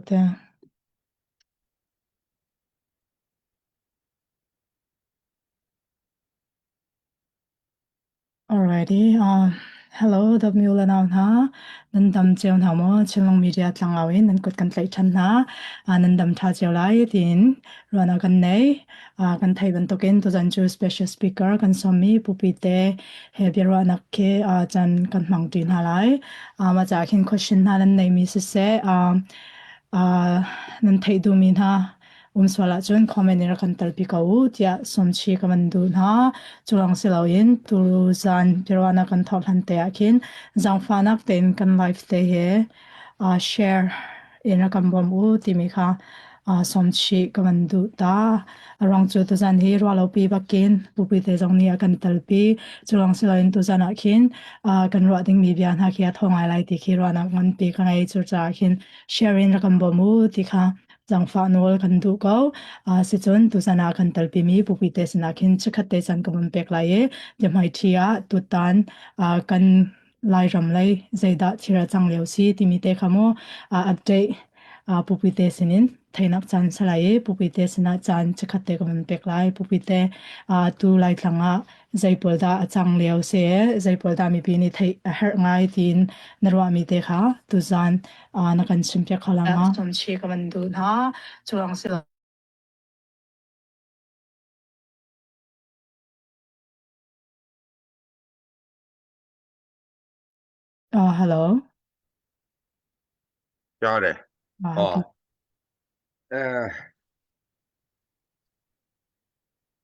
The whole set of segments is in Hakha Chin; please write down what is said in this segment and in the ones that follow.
te. Alrighty. Hello, W le nau hna. Nan dam cio hna maw? Chinlung Media tlangau in nan kut kan tlaih ṭhan hna. Nan dam ṭha cio lai tiin ruahnak kan nei. Kan thei bantukin tuzan cu special speaker kan sawmmi Pupi te he biaruahnak khi caan kan hmang ṭi hna lai. Mah caah khin question hna nan neimi siseh, nan theih duhmi hna um sual ahcun comment in rak kan telpi ko u tiah sawmchi ka van duh hna. Cu lawng si loin tuzan biaruahnak kan thawk hlan te ah khin zaangfahnak tein kan live te he share in rak kan bawm u timi kha sawmchih ka van duh ta. A ruang cu tuzan hi ruahlopi bakin pupi te zong nih a kan telpi. Cu lawng si loin tuzan ah khin kan ruah dingmi bia hna khi a thaw ngai lai ti khi ruahnak nganpi ka ngei. Cucaah khin share in rak kan bawm u ti kha zaangfah nawl kan duh ko. Sicun tuzan ah kan telpimi pupi te sinah khin chikkhat te caan ka vun pek lai i biahmaiṭhi ah tutan kan Lairam lei zeidah thil a cang lio si timi te kha mu update pupi te sinin theinak caan si lai i pupi te sinah caan chikkhat te ka vun pek lai. Pupi te tu Laitlang ah zei pawl dah a cang lio si zei pawl dah mipi nih theih a herh ngai tiin na ruahmi te kha tuzaan na kan chimpiak kho la ma? Chomchi ka van duh hna. Cu si lo. Hello. ကြားတယ် Ah, ဟော okay. အဲ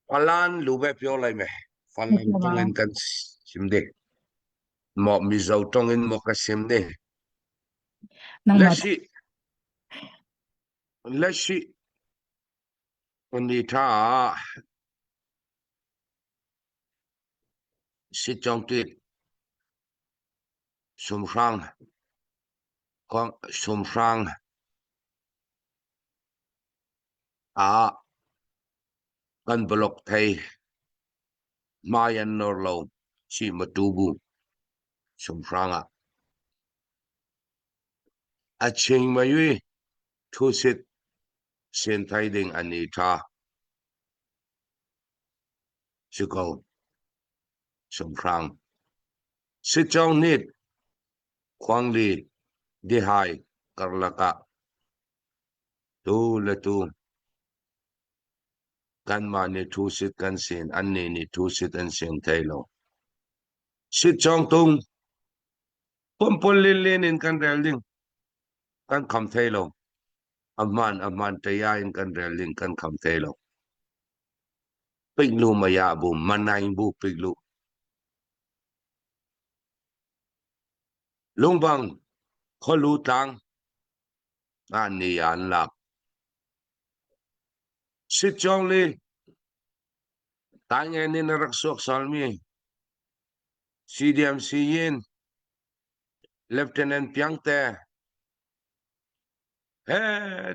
ဖလန်လူပဲပြောလိုက်မယ်ဖလန် ဟုတ် တုံ ပါ းင်ကန်ရှင်ဒီမော်မီဇောတုံးင်မောကရှင်ဒီ န လက် င် ရှိလက်ရှိအနေထားစစ်ကြောင်းတိဆုံရှန်းကွန်ဆုံရှန်းအာကန်ဘလော့ထေမာယန်နော်လောရှိမတူဘူးဆုံရှန်းအချိန်မရွေးထိုးစစ်ဆင်ထိုင်တဲ့အနေထားရှိကောဆုံရှန်းစစ်ကြောင်းနစ်ခွန်လီဒီဟိုင်ကာလကတူလတူကန်မာနေထိုးစစ်ကန်စင်အနေနေထိုးစစ်အန်စင်ထိုင်လောစစ်ကြောင်းတုံးပွန်ပွန်လင်းလင်းင်ကန်ရဲလင်းကန်ခမ်ထိုင်လောအမှန်အမှန်တရားင်ကန်ရဲလင်းကန်ခမ်ထိုင်လောပိတ်လို့မရဘူးမနိုင်ဘူးပိတ်လို့လုံဘန်းခလူတန်းအနေအန်လာစစ်ကြောင်းလေးတိုင်းငယ်နေရက်ဆော့ဆာလ်မီ CDMC ရင် Lieutenant ပြန်းတဲ့ဟဲ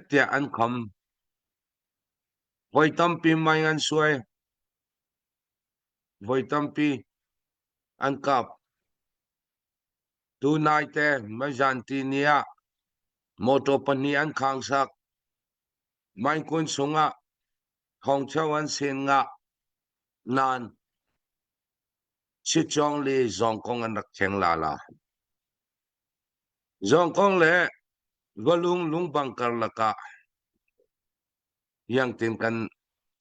တဲ့อันคำไว้ตั้มปีไม่งันสวยไว้ตั้มปีอันกับตูนายแต่ไม่จันตีเนียมอเตอร์ปนีอันคางสักไม่ควรสงะทองเชวันเซนงะนานชิจองลีจองกงอันรักเชงลาลาจองกงเล่วลุงลุงบังกรละกะยังติมกัน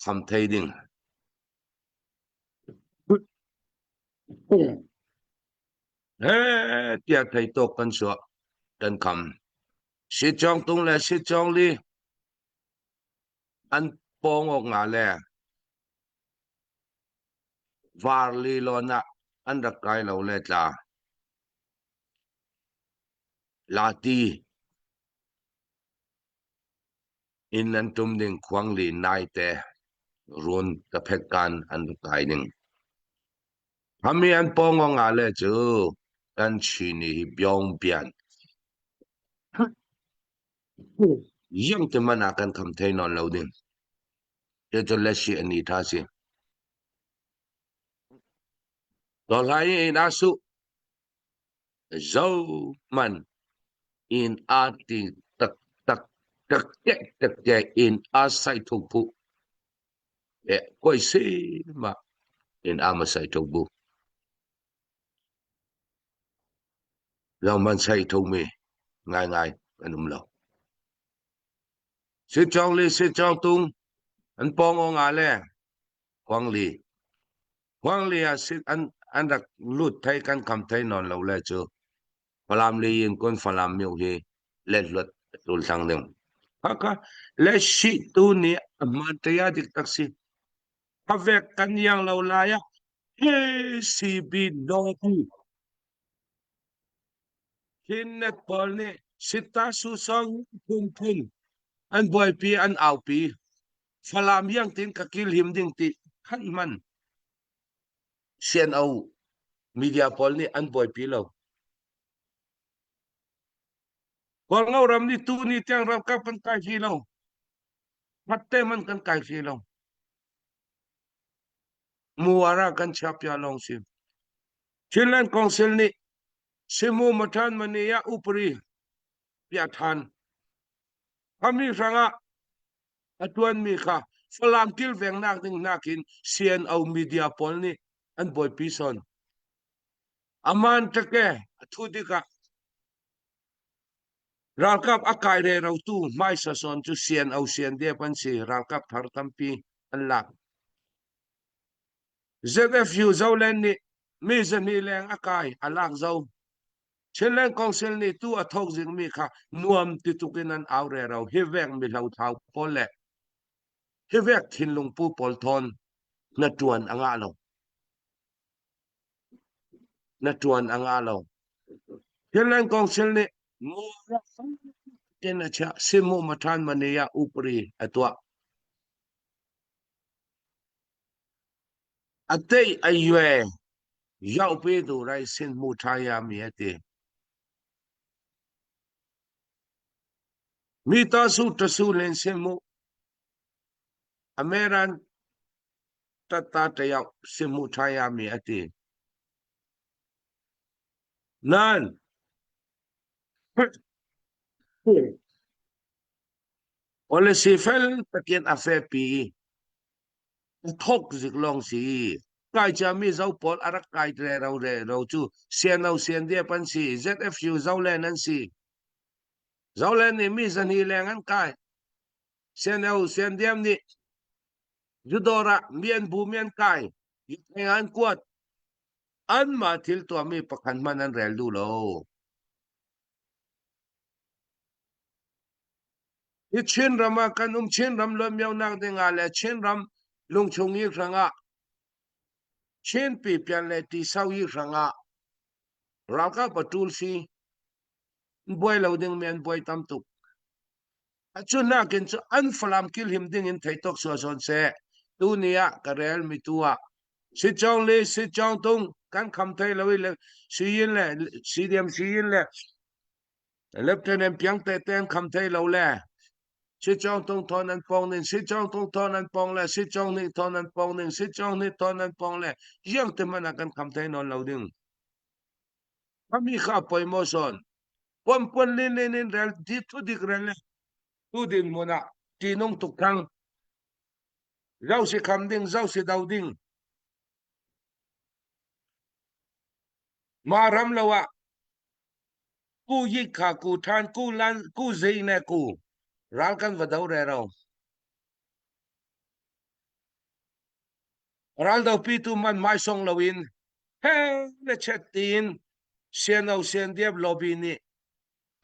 ทำเทดิ้งเฮ้เตียไทยตกกันสัวกันคำชิจองตุงและชิจองลีอันปองออกงาแลวาลีโลนะอันรักไกเราเลตลาลาตีอินนันตุมดิ่งควงลีนายเตรุนตะเพกันอันไกดิ่งทำมีอันปองออกงาเลจูกันชีนี่บยองเปียนยังจะมานากันคำเทนอนเราดิ่งจะจะเลชีอันนี้ท่าสิตอนไหนนาสุโซมันอินอาติตักตัก Takte takte in a sai tho phu e koi se ma in a ma sai tho bu. Rau man sai tho mi ngai ngai an um lo. Si chong li si chong tung an pong o nga le Huang li. Huang li ah sit an an rak lut thai kan kham thai non lo le cu Falam li in kun Falam miu hi let luat tul thang ding. Haka le si tu ni man te ya dik tak si. Havek kan yang lo lai ah KCB no ku Chinnet pawl nih Sitta Susong phun phun an buaipi an aupi. Falam yang tin ka kil him ding ti khan man CNO media pawl nih an buaipi lo. Kawlngo ram nih tu ni tiang ralkap kan kai hri lo. Khatte man kan kai hri lo. Muara kan chiapia long si. Chinland Council nih Simu Mathan Mani ah upari pia than. Kami hrangah a tuanmi kha Falam kilvengnak ding nakin CNO media pawl nih an buaipi son. Aman take a thu tikah ralkap a kai re rotu hmaisa son cu CNO CNDF an si ralkap thar tampi an lak. ZFU Zoland nih mi zahnih leng a kai a lak zo. Chinland Council nih tu a thok zingmi kha nuam ti tuk in an au rero hi vek mi hlothau pawl le hi vek thinlung pu pawl thawn na tuan a ngah lo. Na tuan a ngah lo. Chinland Council nih tin a chiah simu mathan mani ah upri a tuah. A tei a yue yau pe tu rai sin mu tha ya mi a ti. Mi ta su ta su len sin mu Ameran ta ta ta yau sin mu tha ya mi a ti. Nan Policy fel takin a fepi i thok zik lawng si. Kai ciami zo pawl a rak kai re ro re ro cu CNO CNDF an si, ZFU Zoland an si. Zoland nih mi zahnih leng an kai. CNO CNDF nih Judor ah mi an bu mi an kai. An kuat. Anmah thil tuahmi pakhat hmanh an rel duh lo. Hi Chinram ah kan um Chinram luanmionak ding ah le Chinram lungchung i hrangah Chin pipian le tisau i hrangah ralkap a ṭul si buai lo ding mi an buai tam tuk. A cu nakin cu an Falam kilhim ding in thei tok sua sawn seh. Tu ni ah ka rel mi tu ah Sichong le Sichong tung kan kham thei lo i le Siyin le CDM Siyin le Lieutenant Piang te ten kham thei lo le Sichong tung thon an pong ning Sichong tung thon an pong le Sichong nih thon an pong ning Sichong nih thon an pong le yang te man ah kan kham thei non lo ding. Kami kha poi mo son. Pon pon lin lin in rel di thu dik rel le tu din mun ah ti nung tuk thang. Zau si kham ding zau si do ding. Ma ram lo ah ku yik kha ku than ku lan ku zei ne ku ral kan va do re ro. Raldopi tu man mai song loin he le chet tiin CNO CNDF lobby nih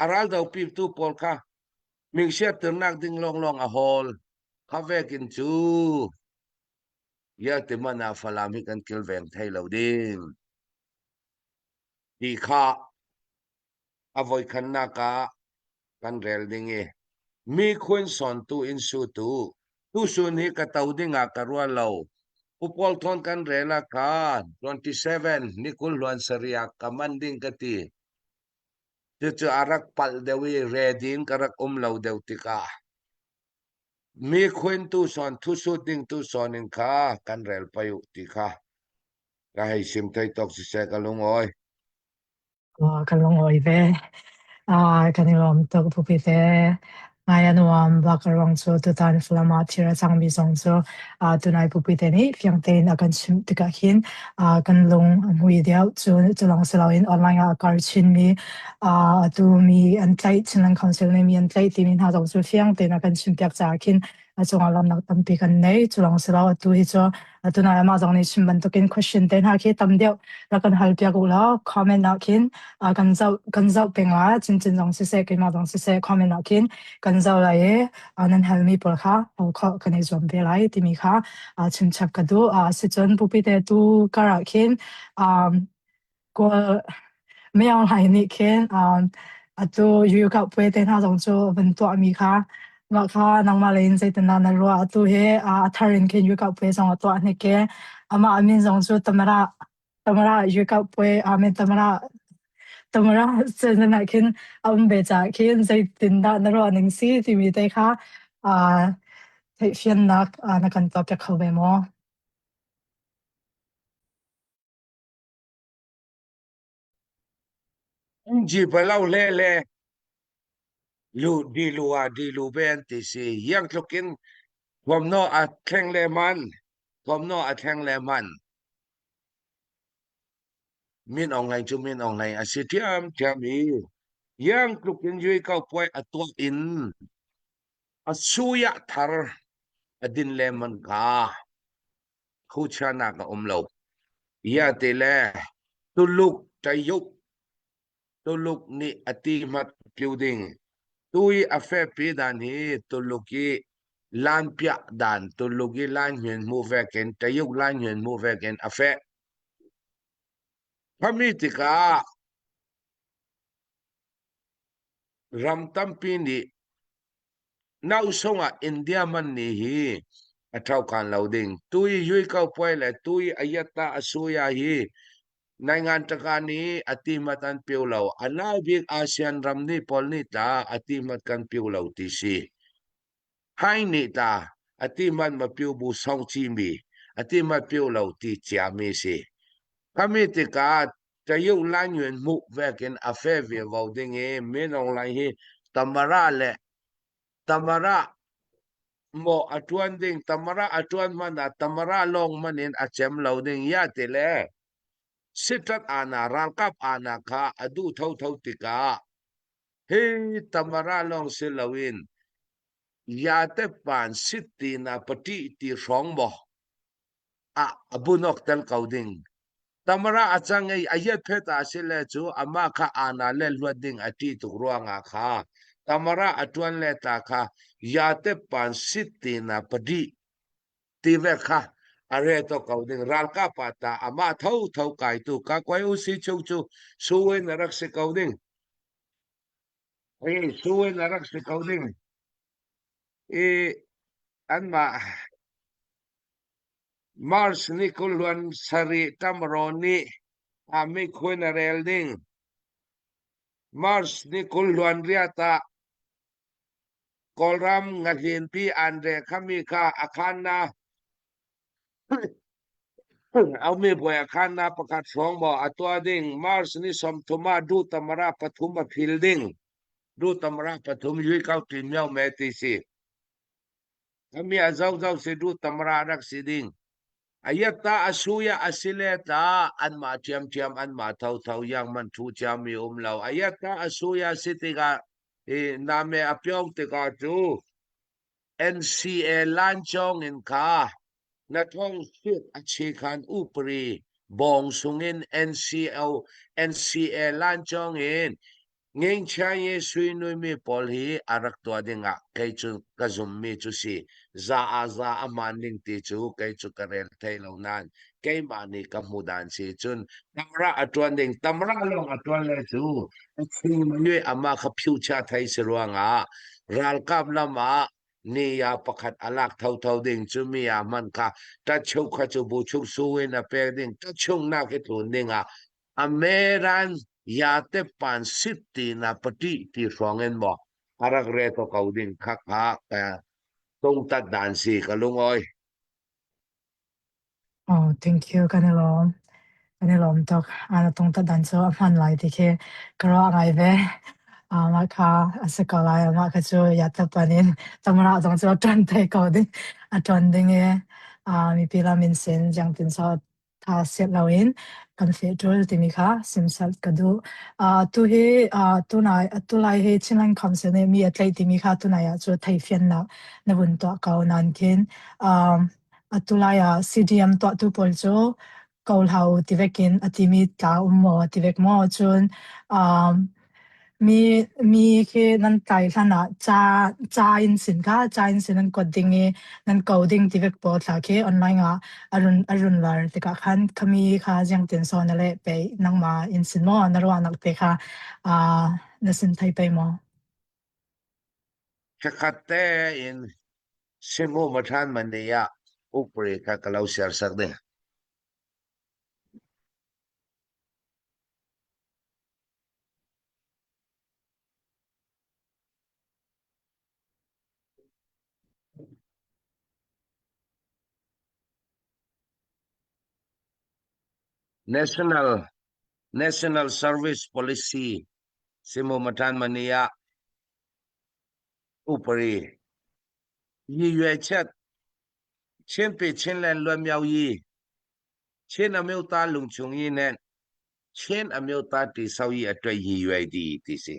a raldopi tu pawl kha mingsiatternak ding lawnglawng a hawl. Kha vekin cu ya ti man ah Falam hi kan kilveng thai lo ding. Ti kha A voikhatnak ah kan rel ding i mi khun sawntu in sutu tusun hi ka to ding ah ka ruah lo. Pu Paul Thawn kan rel ah khan 27 ni 20 hluan sarih ah ka man ding ka ti. Cucu a rak palh deuh i ready in ka rak um lo deuh tikah mi khun tu sawn thusut ding tu sawn in kha kan rel pai u ti kha ka hei sim thei tawk siseh ka lungawi. Kan lungawi ve. Kan i lawm tuk Pu Pite. Ngai a nuam bak a ruang cu tutan Falam ah thil a cangmi zong cu tunai pupi te nih fiang tein a kan chimh tikah hin kan lung a hmui deuh. Cun cu lawng si loin online ah a kar chinmi atu mi an tlaih Chinland Council nih mi an tlaih timi hna zong cu fiang tein a kan chimpiak caah khin a cungah lawmnak tampi kan nei. Cu lawng si lo atu hi cu tunai amah zong nih chim bantukin question te hna khi tam deuh rak kan hal piak u law comment ah khin kan zoh kan zoh peng la chinchin zong siseh keimah zong siseh comment ah khin kan zoh lai i nan halmi pawl kha hal khawh kan i zuam ve lai timi kha chimchap ka duh. Sicun pupi te tu kar ah khin Kawl Myo Hlaing nih khin atu Yukauh puai te hna zong cu van tuahmi kha mah kha nangmah lei in zeitindah na ruah? Atu hi a thar in khin Yukauh puai zong a tuah hnik i amah a min zong cu Tamara Tamara Yukauh puai amen Tamara Tamara cun ah khin a um ve caah khin zeitindah na ruah ning si timi te kha theihfiannak na kan tuahpiak kho ve maw? Ji palau le le lu di lu ah di lu be an ti si yang tluk in thuamhnaw a thleng le man thuamhnaw a thleng le man min Aung Hlaing cu min Aung Hlaing a si ṭhiam ṭhiam i yang tluk in yui ko puai a tuah in a suya thar a din le man ka khuchianak a um lo. Ia ti le Tuluk Tayuk Tuluk nih a ti hmat piu ding. Tui a fepi dan hi Tuluk i lan piah dan Tuluk i lan huen mu vekin Tayuk lan huen mu vekin a feh. Phami tikah ram tampi nih Nausung ah India man nih hi a ṭhokan lo ding. Tui yui ko puai le tui a yatta a suya hi naingan taka nih a ti mat an piu lo. A nau bik ASEAN ram nih pawl nih tla a ti mat kan piu lo ti si. Hai nih tla a ti mat ma piu bu song chi mi a ti mat piu lo ti cia mi si. Khami tikah Tayu Lan Yuen hmuh vekin a fe ve vo ding i Min Aung Hlaing hi Tamara le Tamara maw a ṭuan ding Tamara a ṭuan hmanh ah Tamara lawng hmanh in a cem lo ding ya ti le sitrat ana ralkap ana kha a duh thotho tikah hi Tamara lawng si loin yate pan sit ti na pati ti hrawng maw ah a bunok tel ko ding. Tamara a cang i a yet phet ah si le cu amah kha ana le hluat ding a ṭih tuk ruangah kha Tamara a ṭuan le ta kha yate pan sit ti na padi ti ve kha a re to ko ding ralkap ah ta amah tho tho kai tu ka koi u si chung cu suwin a rak si ko ding. Hey, suwin a rak si ko ding. I anmah Mars ni kulhluan sarih tamraw nih a mikhun a rel ding. Mars ni kulhluan riat ah Kawlram ngahlinpi an re khami kha a khan na aumi buai a khan na pakhat hrawng maw a tuah ding. Mars ni 30 ah du tamara pathum a phil ding. Du tamara pathum yui kau tin miao me ti si. Kami a zozo si du tamra rak si ding. Ayatta asuya asile ta anmah ṭhiamṭhiam anmah thotho yang man ṭhu ciami um lo. Ayatta asuya si tikah i name a pyong tikah cu NCA lancawng in kha na thong sit a chi khan upri bong sungin NCO NCA lancawng in Ngengchia i suinui mi pawl hi a rak tuah dingah kei cu ka zummi cu si. Za ah za a hmaan ning ti cu kei cu ka rel thei lo nain keimah nih ka hmuh dan si cun tamra a ṭuan ding tamra lawng a ṭuan le cu a chingmi amah kha phiucha thei si ruangah ralkap lam ah ni ah pakhat a lak thotho ding cu mi ah hman kha ṭachuk kha cu bu chuk su in a pek ding ṭachung nak i tlun ding ah Ameran yate pan sit ti na pati ti hrawng in maw a rak re to ko ding kha kha ka tungtat dan si ka lungoi. Oh, thank you. Kan i lawm. Kan i lawm tuk. Ana tungtat dan cu a hman lai ti khi ka ruah ngai ve. Mah kha a si ko lai. Mah kha cu yattapan in tamara zong cu a ṭuan te ko ding a ṭuan ding i mipi lam in sin jiangtin so tha set loin kan feh ṭul timi kha simsat ka duh. Tu hi tunai atulai hi Chinland Council nih mi a tlaih timi kha tunai ah cu theifiannak na vun tuah ko nain khin atulai ah CDM tuahtu pawl cu ko hlah u ti vekin a timi tla um maw ti vek maw cun mi khi nan tlai hlan ah ca in sin kha ca in sin nan kuat ding i nan ko ding ti vek pawl thla khi online ah a run lar tikah khan khami kha ziangtin so na leh pei nangmah in sin maw na ruahnak te kha na sin thei pei maw? Khakhat te in simu mathan mani ah upri kha ka lo share sak ding. National National Service Policy simu mathan mani ah upari yi yue chet Chin pi Chinland luan miao yi Chin amyota lungchung yi nen Chin amyota ti sau yi atwe yi yue di ti si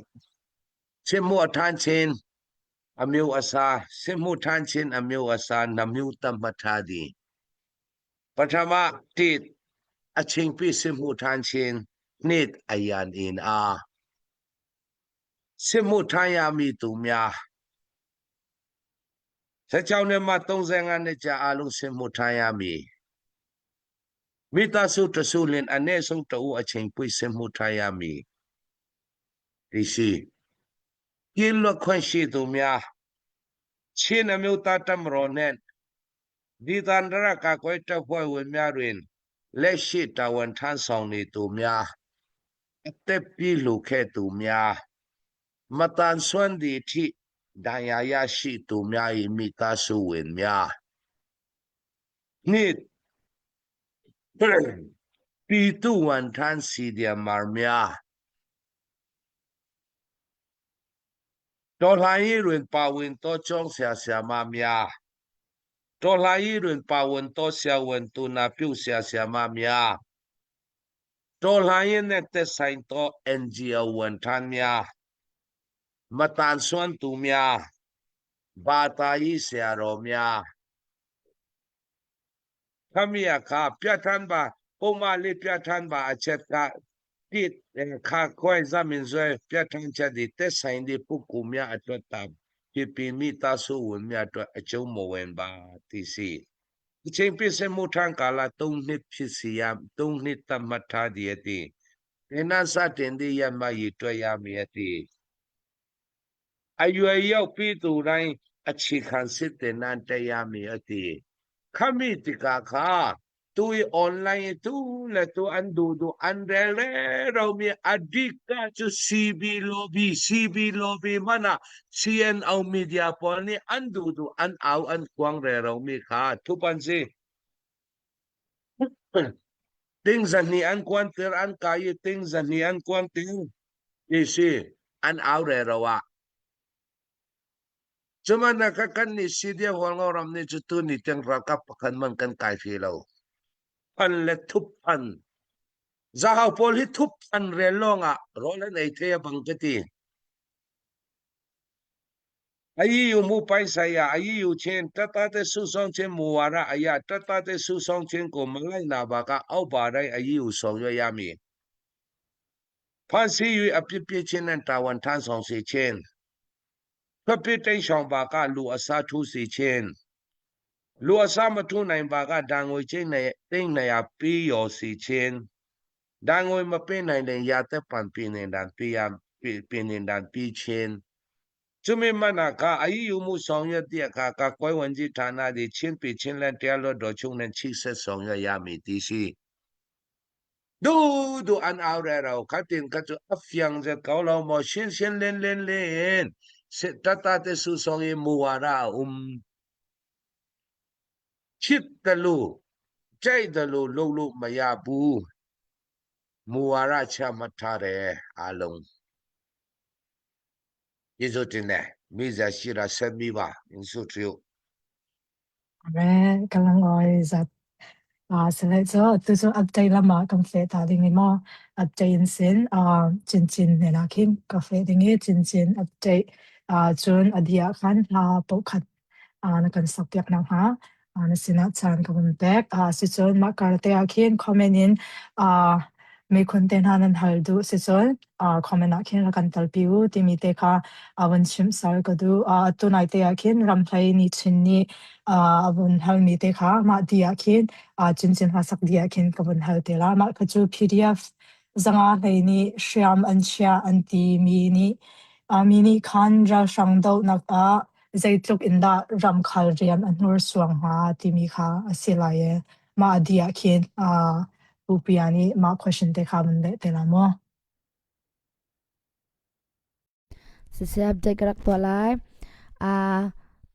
Chin mu athan chin amyu asa Sim mu than chin amyu asa namyu tam matha di Pathama tit achingpi sim mu than chin nit ayan in a Sim mu than ya mi tu mya 16နှစ်မှ35နှစ်ကြာအလုံးစစ်မှုထမ်းရမည်မိသားစုတစုလင်အနည်းဆုံးတဦးအချိန်ပြည့်စစ်မှုထမ်းရမည်ဒီရှိပြည့်လွတ်ခွင့်ရှိသူများချင်းအမျိုးသားတပ်မတော်နှင့်ဒီတန္တရကာကွယ်တပ်ဖွဲ့ဝင်များတွင်လက်ရှိတာဝန်ထမ်းဆောင်နေသူများအသက်ပြည့်လူခဲ့သူများ မသန်စွမ်းသည်အထိဒဏ်ရာရရှိသူများ၏မိသားစုဝင်များနှင့်ပြည်သူဝန်ထမ်းစီဒီအမ်များတော်လှန်ရေးတွင်ပါဝင်သောကျောင်းဆရာဆရာမများတော်လှန်ရေးတွင်ပါဝင်သောဆရာဝန်သူနာပြုဆရာဆရာမများ တော်လှန်ရေးနှင့်သက်ဆိုင်သော NGO ဝန်ထမ်းများမသန်စွမ်းသူများဘာသာရေးဆရာတော်များခမရခပြဋ္ဌာန်းပါပုံမှန်လေးပြဋ္ဌာန်းပါအချက်ကတိခါခွဲဇမင်ဆွဲပြဋ္ဌာန်းချက်ဒီသက်ဆိုင်သည့်ပုဂ္ဂိုလ်များအတွက်တာပြပြမိသားစုဝင်များအတွက်အကျုံးမဝင်ပါတိစီ အချိန်ပြည့်စမှုထမ်းကာလ3နှစ်ဖြစ်စီရ3နှစ်သတ်မှတ်ထားသည်အတိဒေနစတင်သည့်ရမှရည်တွက်ရမည်အတိအရွယ်ရောက်ပြီးသူတိုင်းအခြေခံစစ်တဲ့နန်တရားမည်အတိခမိတိကာခာသူ online သူလေသူအန်ဒူဒူအန်ရဲရဲရောမီအဒီကချူ CB lobby CB lobby မနာ CNO media ပေါ်နေအန်ဒူဒူအန်အောအန်ကွန်ရဲရောမီခါသူပန်စီ ting zani an kwan tir an kai ting zani an kwan ting ti si an au re rawa chuma na ka kan ni sidia hwal ngo ram ni chu tu ni teng ra ka pakhan man kan kai fi lo phan le thup phan za hau pol hi thup phan re longa rol an ei the bang ka ti အီယူမှုပိုင်းဆိုင်ရာအီယူချင်းတတတဲ့ဆုဆောင်ခြင်းမူဝါဒအရာတတတဲ့ဆုဆောင်ခြင်းကိုမလိုက်နာပါကအောက်ပါတိုင်းအီယူဆောင်ရွက်ရမည်ဖန်ဆီး၍အပြစ်ပြခြင်းနဲ့တာဝန်ထမ်းဆောင်စေခြင်းဖပြစ်တိတ်ဆောင်ပါကလူအစားထိုးစေခြင်းလူအစားမထိုးနိုင်ပါကဒဏ်ငွေချင်းနဲ့တိတ်နေရပြီးရောစေခြင်းဒဏ်ငွေမပေးနိုင်တဲ့ရာသက်ပံပြင်းနေတာပြရပြင်းနေတာပြီးခြင်း ကျွမေမနာကအီယူမှုဆောင်ရွက်တဲ့အခါကကွယ်ဝင်ကြီးဌာနသည်ချင်းပီချင်းလန်တရားလွတ်တော်ချုပ်နဲ့ချိဆက်ဆောင်ရွက်ရမည်တည်ရှိဒူဒူအန်အော်ရရောခတင်ကချအဖျံဇက်ကောလောမရှင်းရှင်းလင်းလင်းလင်းစတတတဲ့ဆူဆောင်ရေးမူဝါဒအုံချစ်တလူကြိုက်တယ်လို့လုပ်လို့မရဘူးမူဝါဒချမှတ်ထားတယ်အားလုံး ကျေးဇူးတင်တယ်မိဇာရှိတာဆက်မိပါင်စုထရု Amen. Kalang oi zat. Sile cu tu cu update lama kan feh ta ding i maw update in sin chinchin nen ah khin ka feh ding i chinchin update cun a dih ah khan hla paohkhat na kan sak piak nakhnga na sinah caan ka vun pek. Sicun mah kar te ah khin comment in mikhun te hna nan hal duh sicun comment ah khin rak kan telpi u timi te kha vun chimh sal ka duh. Atu nai te ah khin Ramhlei nih Chin nih a vun halmi te kha mah dih ah khin chinchin hmasak dih ah khin ka vun hal te la. Mah kha cu PDF 500 hlei nih hriam an chiah an timi nih mi nih khan ralhrang dohnak ah zeitluk in dah ramkhal rian a hnursuang hnga timi kha a si lai i mah dih ah khin Pu Pia nih mah question te kha vun leh te la maw? Siseh update ka rak tuah lai.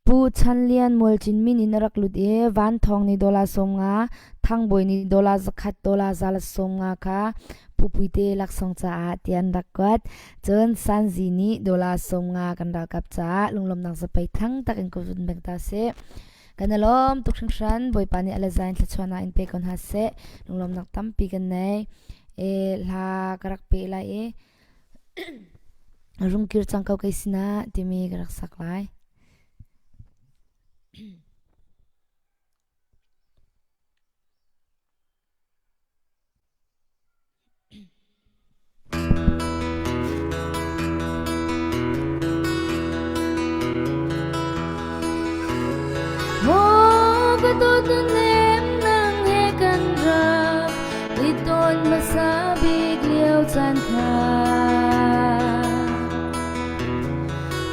Pu Chan Lian Mualcin min in a rak lut i Van Thawng nih dollar 50, Thang Bawi nih dollar 100, dollar 150 kha Pu Puite laksawng caah tiah an rak kuat. Cun Sanzi nih dollar 50 kan ralkap caah lunglawmhnak zapei thang tak in ka vun beng ta seh. Kan i lawm tuk hringhran. Bawipa nih a le zain thluachuahnak in pe ko hna seh. Lunglawmhnak tampi kan nei. E hla ka rak pe lai i Rungkir cang ko kei sinah timi ka rak sak lai. Maw ka dawt nem nang he kan rak i ton hmasa bik lio caan kha.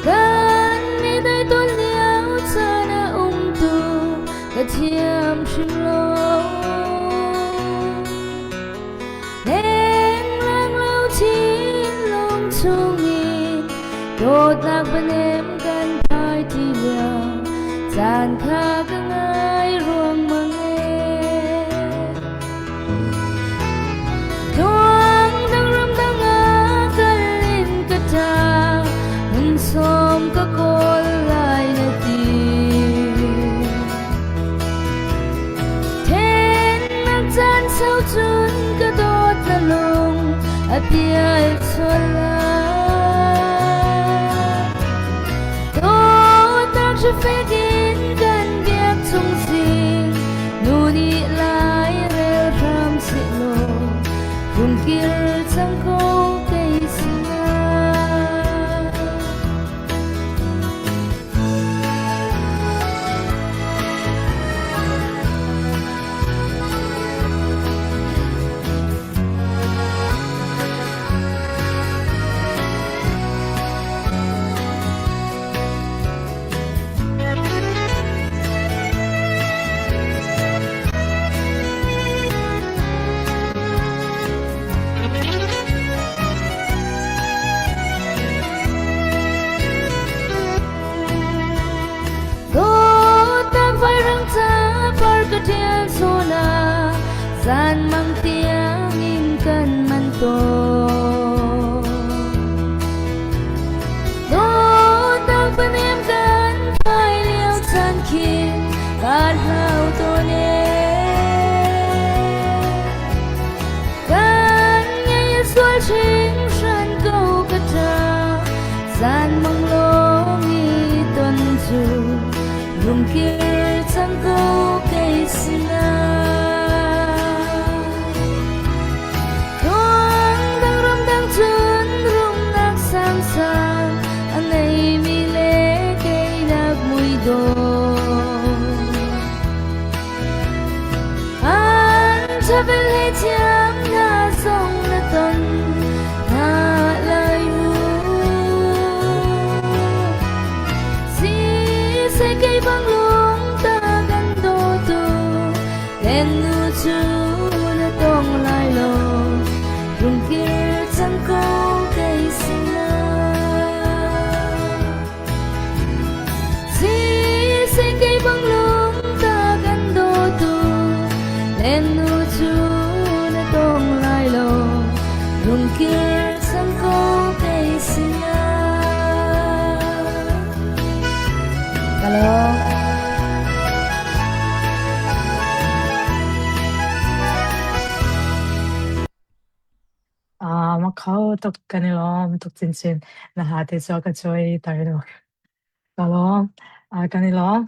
Kan mi dai ton lio caan a um tu ka thiam hrim lo. Lenglang lo thinlung chungin dawtnak panem kan phai ti lio caan kha ka ngai ruangmang e. Tuang dang ram dang ah kal in ka ṭang hun sawm ka kawl lai na ti. Thennak caan sau cun ka dawt na lung a pial sual lai. Dawtnak hrifek in kan biak chung zing nu nih lai rel hram sehlaw rung kir cang ko kei sinah. Dawtnak vairang ca par ka ṭial sona zan mang tiang in kan man tawn. Dawtnak panem kan phai lio chan khin kan hlau tawn e. Kan ngei a sual hringhran ko ka ṭa zan mang lawng i ton cu rungkir cang ko kei sinah. Tuang dang ram dang cun rumnak sangsang a ngeimi le keinak muidawh. An travel he thiam na zong na ton na lai mu. Si se kei bang lung ta kan do tu len nu chu na tong lai lo rung kir cang ko kei sinah. Si se kei bang lung ta kan do tu len nu chu na tong lai lo rung kir cang ko kei sinah. Kalom. Ah, ma khau tuk kan i lawm tuk chinchin. Na ha te cu ka choi tar lo. Ka lawm. Kan i lawm.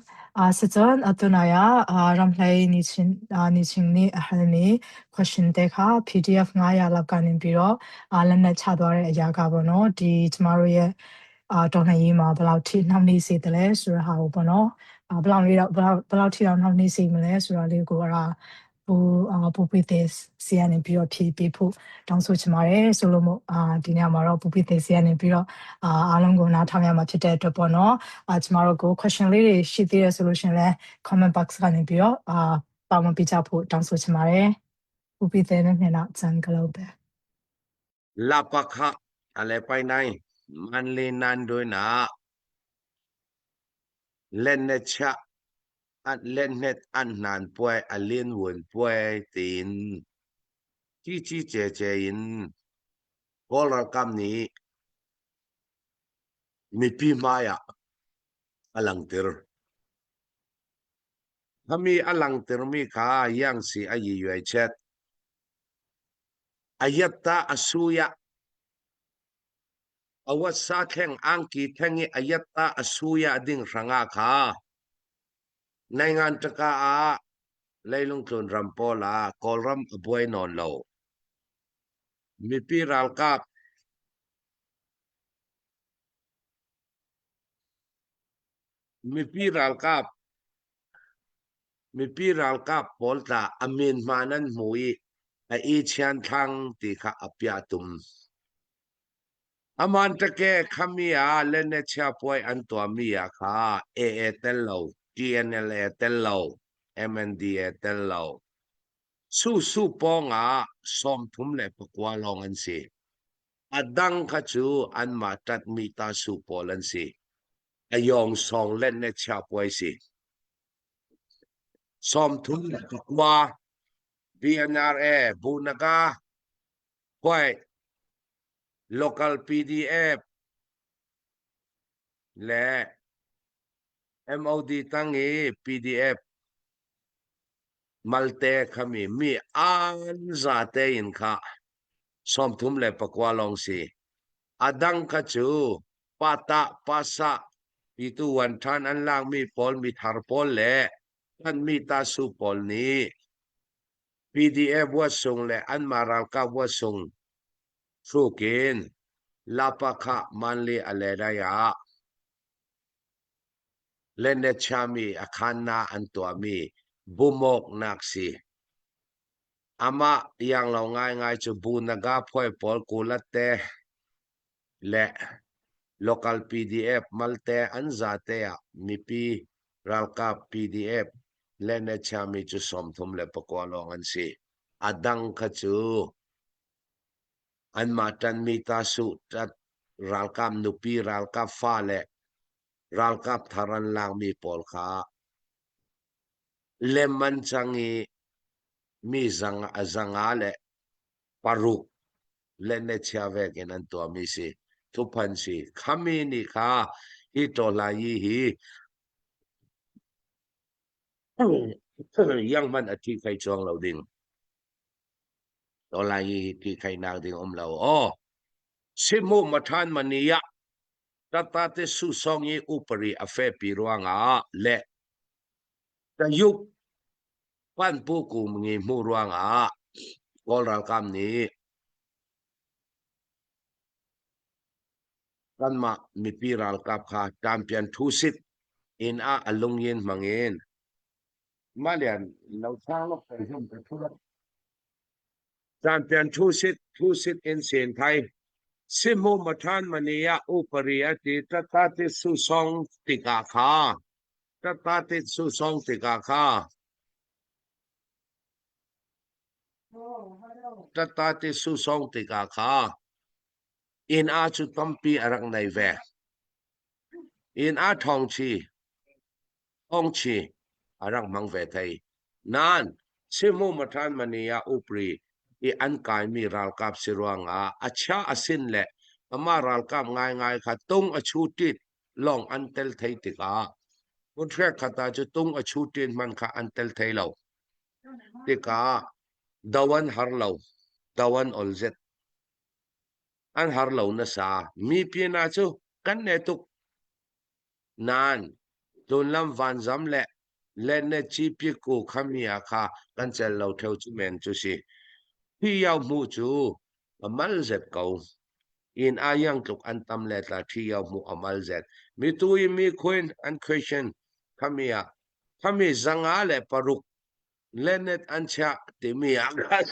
Sicun atu nai ah ramhlei niching nih a halmi question te kha PDF 900 လောက်ကနေပြီးတော့လက်နက်ချသွားတဲ့အရာကပေါ့နော်ဒီကျမတို့ရဲ့တော်လှန်ရေးမှာဘယ်လောက်ထိနှောင့်နှေးစေတယ်လဲဆိုတဲ့ဟာကိုပေါ့နော်ဘယ်လောက်လေးတော့ဘယ်လောက်ဘယ်လောက်ထိတော့နှောင့်နှေးစေမလဲဆိုတာလေးကိုအဲ့ဒါပူပူပိသေးစီကနေပြီးတော့ဖြည့်ပေးဖို့တောင်းဆိုချင်ပါတယ်ဆိုလို့မို့ဒီညမှာတော့ပူပိသေးစီကနေပြီးတော့အားလုံးကိုနားထောင်ရမှာဖြစ်တဲ့အတွက်ပေါ့နော်ကျမတို့ကို question လေးတွေရှိသေးတယ်ဆိုလို့ရှိရင်လည်း comment box ကနေပြီးတော့ပါဝင်ပေးကြဖို့တောင်းဆိုချင်ပါတယ်ပူပိသေးနဲ့မျက်နှာစံကလို့ပဲ La pakha ale pai nai man le nan doi na len ne cha an len net an nan puai a lin wun puai tin chi chi che che in Kawl ralkap nih mipi hmai ah a langhter. Khami a langhtermi kha Yangsi a yi yuai chet. A yatta a suya a watsa theng angki theng i a yatta a suya ding hrangah kha naingan taka ah leilung tlun ram pawl ah Kawlram a buai nawn lo. Mipi ralkap mipi ralkap mipi ralkap pawl tla a min hma nan hmu i a i chian thlang ti kha a piah tum. Aman take khami ah lene chia puai an tuahmi ah kha AA tel lo, TNLA tel lo, MNDA tel lo. Su pawng ah 39 lawng an si. A dang kha cu anmah ṭatmi ta su pawl an si. A yawng sawng len le chia puai si. 39 BNRA Bunaga Huai Local PDF le MOD tang i PDF Malte khami mi an zate in kha 39 lawng si. A dang kha cu pata pasa pitu wan ṭhan an lakmi pawl mithar pawl le kan mi ta su pawl nih PDF buasung le anmah ralkap buasung hrukin Lapakha Manli Aledai ah Lenechami a khanna an tuahmi bumawknak si. Amah ianglo ngaingai cu bu naga phuai pawl kulatte le local PDF malte an zate ah mipi ralkap PDF Lenechami cu 39 lawng an si. A dang kha cu anmah ṭanmi ta suh ṭat ralkap nupi ralkap fa le ralkap thar an lakmi pawl kha lem an cang i mi zang a zanga le paruk le ne chia vek in an tuahmi si thuphan si khami nih kha hi tawhla yi hi yang man a thi khai chuang lo ding tawhla yi hi thi khai nak ding um lo o simu mathan mania Tatate susong i upari a fepi ruangah le Tayuk panpu kum ngi hmu ruangah Kawl ralkap nih kanmah mipi ralkap kha champion thusit in ah a lungyin hmangin malian lo chang lok kai hum ka thu Champion thusit thusit in sen thai simu mathan mania upari ati tata su song tika kha tata su song tika kha tata su song tika kha in a chu tampi arak nei ve in a thong chi thong chi a rak hmang ve thei. Nain Simu Mathan Mani ah upri i an kaimi ralkap si ruangah a chia a sin le amah ralkap ngaingai kha tung a chu tit lawng an tel thei tikah. Hmun khat ah cu tung a chu ṭin hmanh kha an tel thei lo. Tikah do an har lo, do an ol zet. An har lo nasa. Mi pinah cu kan ne tuk. Nain tlunlam vanzam le lenne cipiku khami ah kha kan cel lo theo cu men cu si. Hi yau hmuh cu a mal zet ko. Inn ah yang tluk an tam le tla ṭhi yau hmuh a mal zet. Mi tu i mi khuin an question khami ah khami 506 lenet an chiah timi ah khan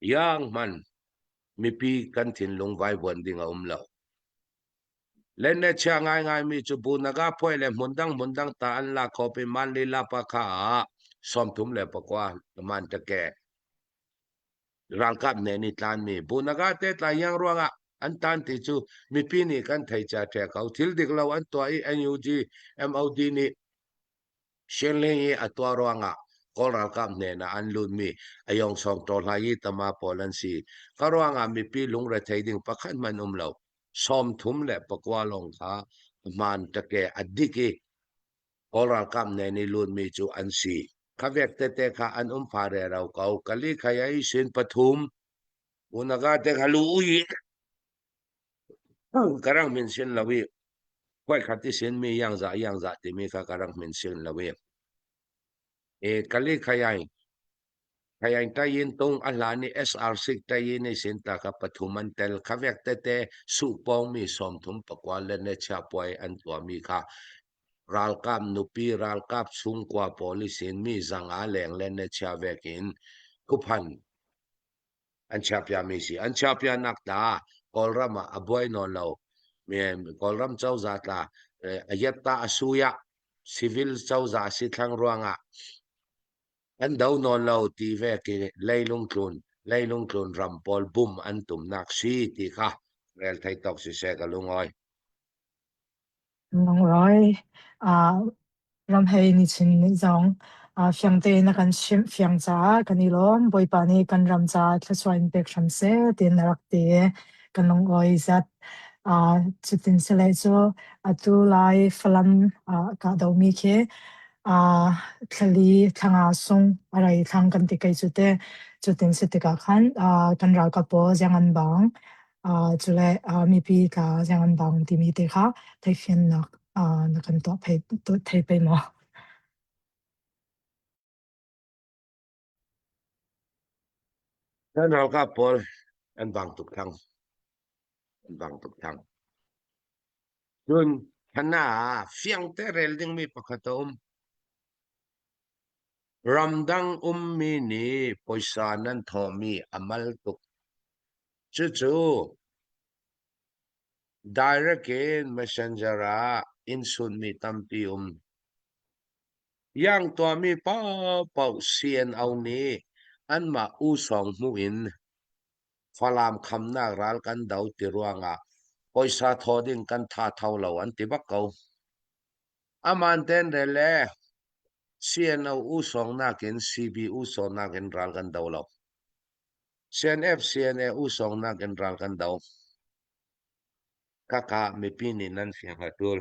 Iang hman mipi kan thinlung vaivuan ding a um lo. Lenne chia ngaingaimi cu bu naga phuai le hmundang hmundang ta an la kho pi man lila pa kha ah 39 man take ralkap ne ni tlan mi bu naga te tla yang ruangah an tan ti cu mipi nih kan thei cha the ko thil dik lo an tuah i NUG MOD nih Shenling i a tuah ruangah Kawl ralkap hnenah an lutmi Ayawngsawng Tawhlai i tama pawl an si. Ka ruangah mipi lungrethei ding pakhat hmanh um lo. 39 lawng kha hmaan ṭake a dik i Kawl ralkap hnen i lutmi cu an si. Kha vek tete kha an um pha rero ko. Kali khayai sin pathum unaga te kha lu ui Ka rak min sin lo i voikhat i sinmi iangzah iangzah timi kha ka rak min sin lo i e kali khayai khayai tayin tung a hlan i SR6 tayin i sin ta kha pathum an tel kha vek tete suhpawng mi 39 le ne chia puai an tuahmi kha ralkap nupi ralkap chungkua pawl i sin mi zanga leng le ne chia vek in thuphan an chiahpiahmi si. An chiahpiahnak tla Kawlram ah a buai nawn lo. Kawlram cozah tla a yatta a suya civil cozah si thlang ruangah an do nawn lo ti ve ki leilung tlun leilung tlun ram pawl bum an tumnak si ti kha rel thei tok si se ka lungawi. Lungruai ramhei nichin nih zong fiang tein a kan chimh fiang caah kan i lawm. Bawipa nih kan ram caah thluachuah in pek hram seh tiin a rak ti i kan lungawi zat. Cutin sile cu atu lai Falam kahdomi khi thlali thlanga sung a rei thlang kan ti kei cu te. Cutin si tikah khan kan ralkap pawl ziang an bang. Cule mipi tla ziang an bang timi te kha theihfiannak na kan tuah thei pei maw? Kan ralkap pawl an bang tuk thang. An bang tuk thang. Cun hana ah fiang te rel dingmi pakhat a um. Ramdang ummi nih poisa nan thawhmi a mal tuk. Cucu direct in messenger ah in sunmi tampi um. Yang tuahmi paohpaoh CNO nih anmah usawng hmuh in Falam khamnak ral kan do ti ruangah poisa thaw ding kan tha tho lo an ti bak ko. Aman ten rel le CNO usawng nakin CB usawng nakin ral kan do lo. CNF CNA usawng nakin ral kan do. Kaka mipi nih nan fiang a tul.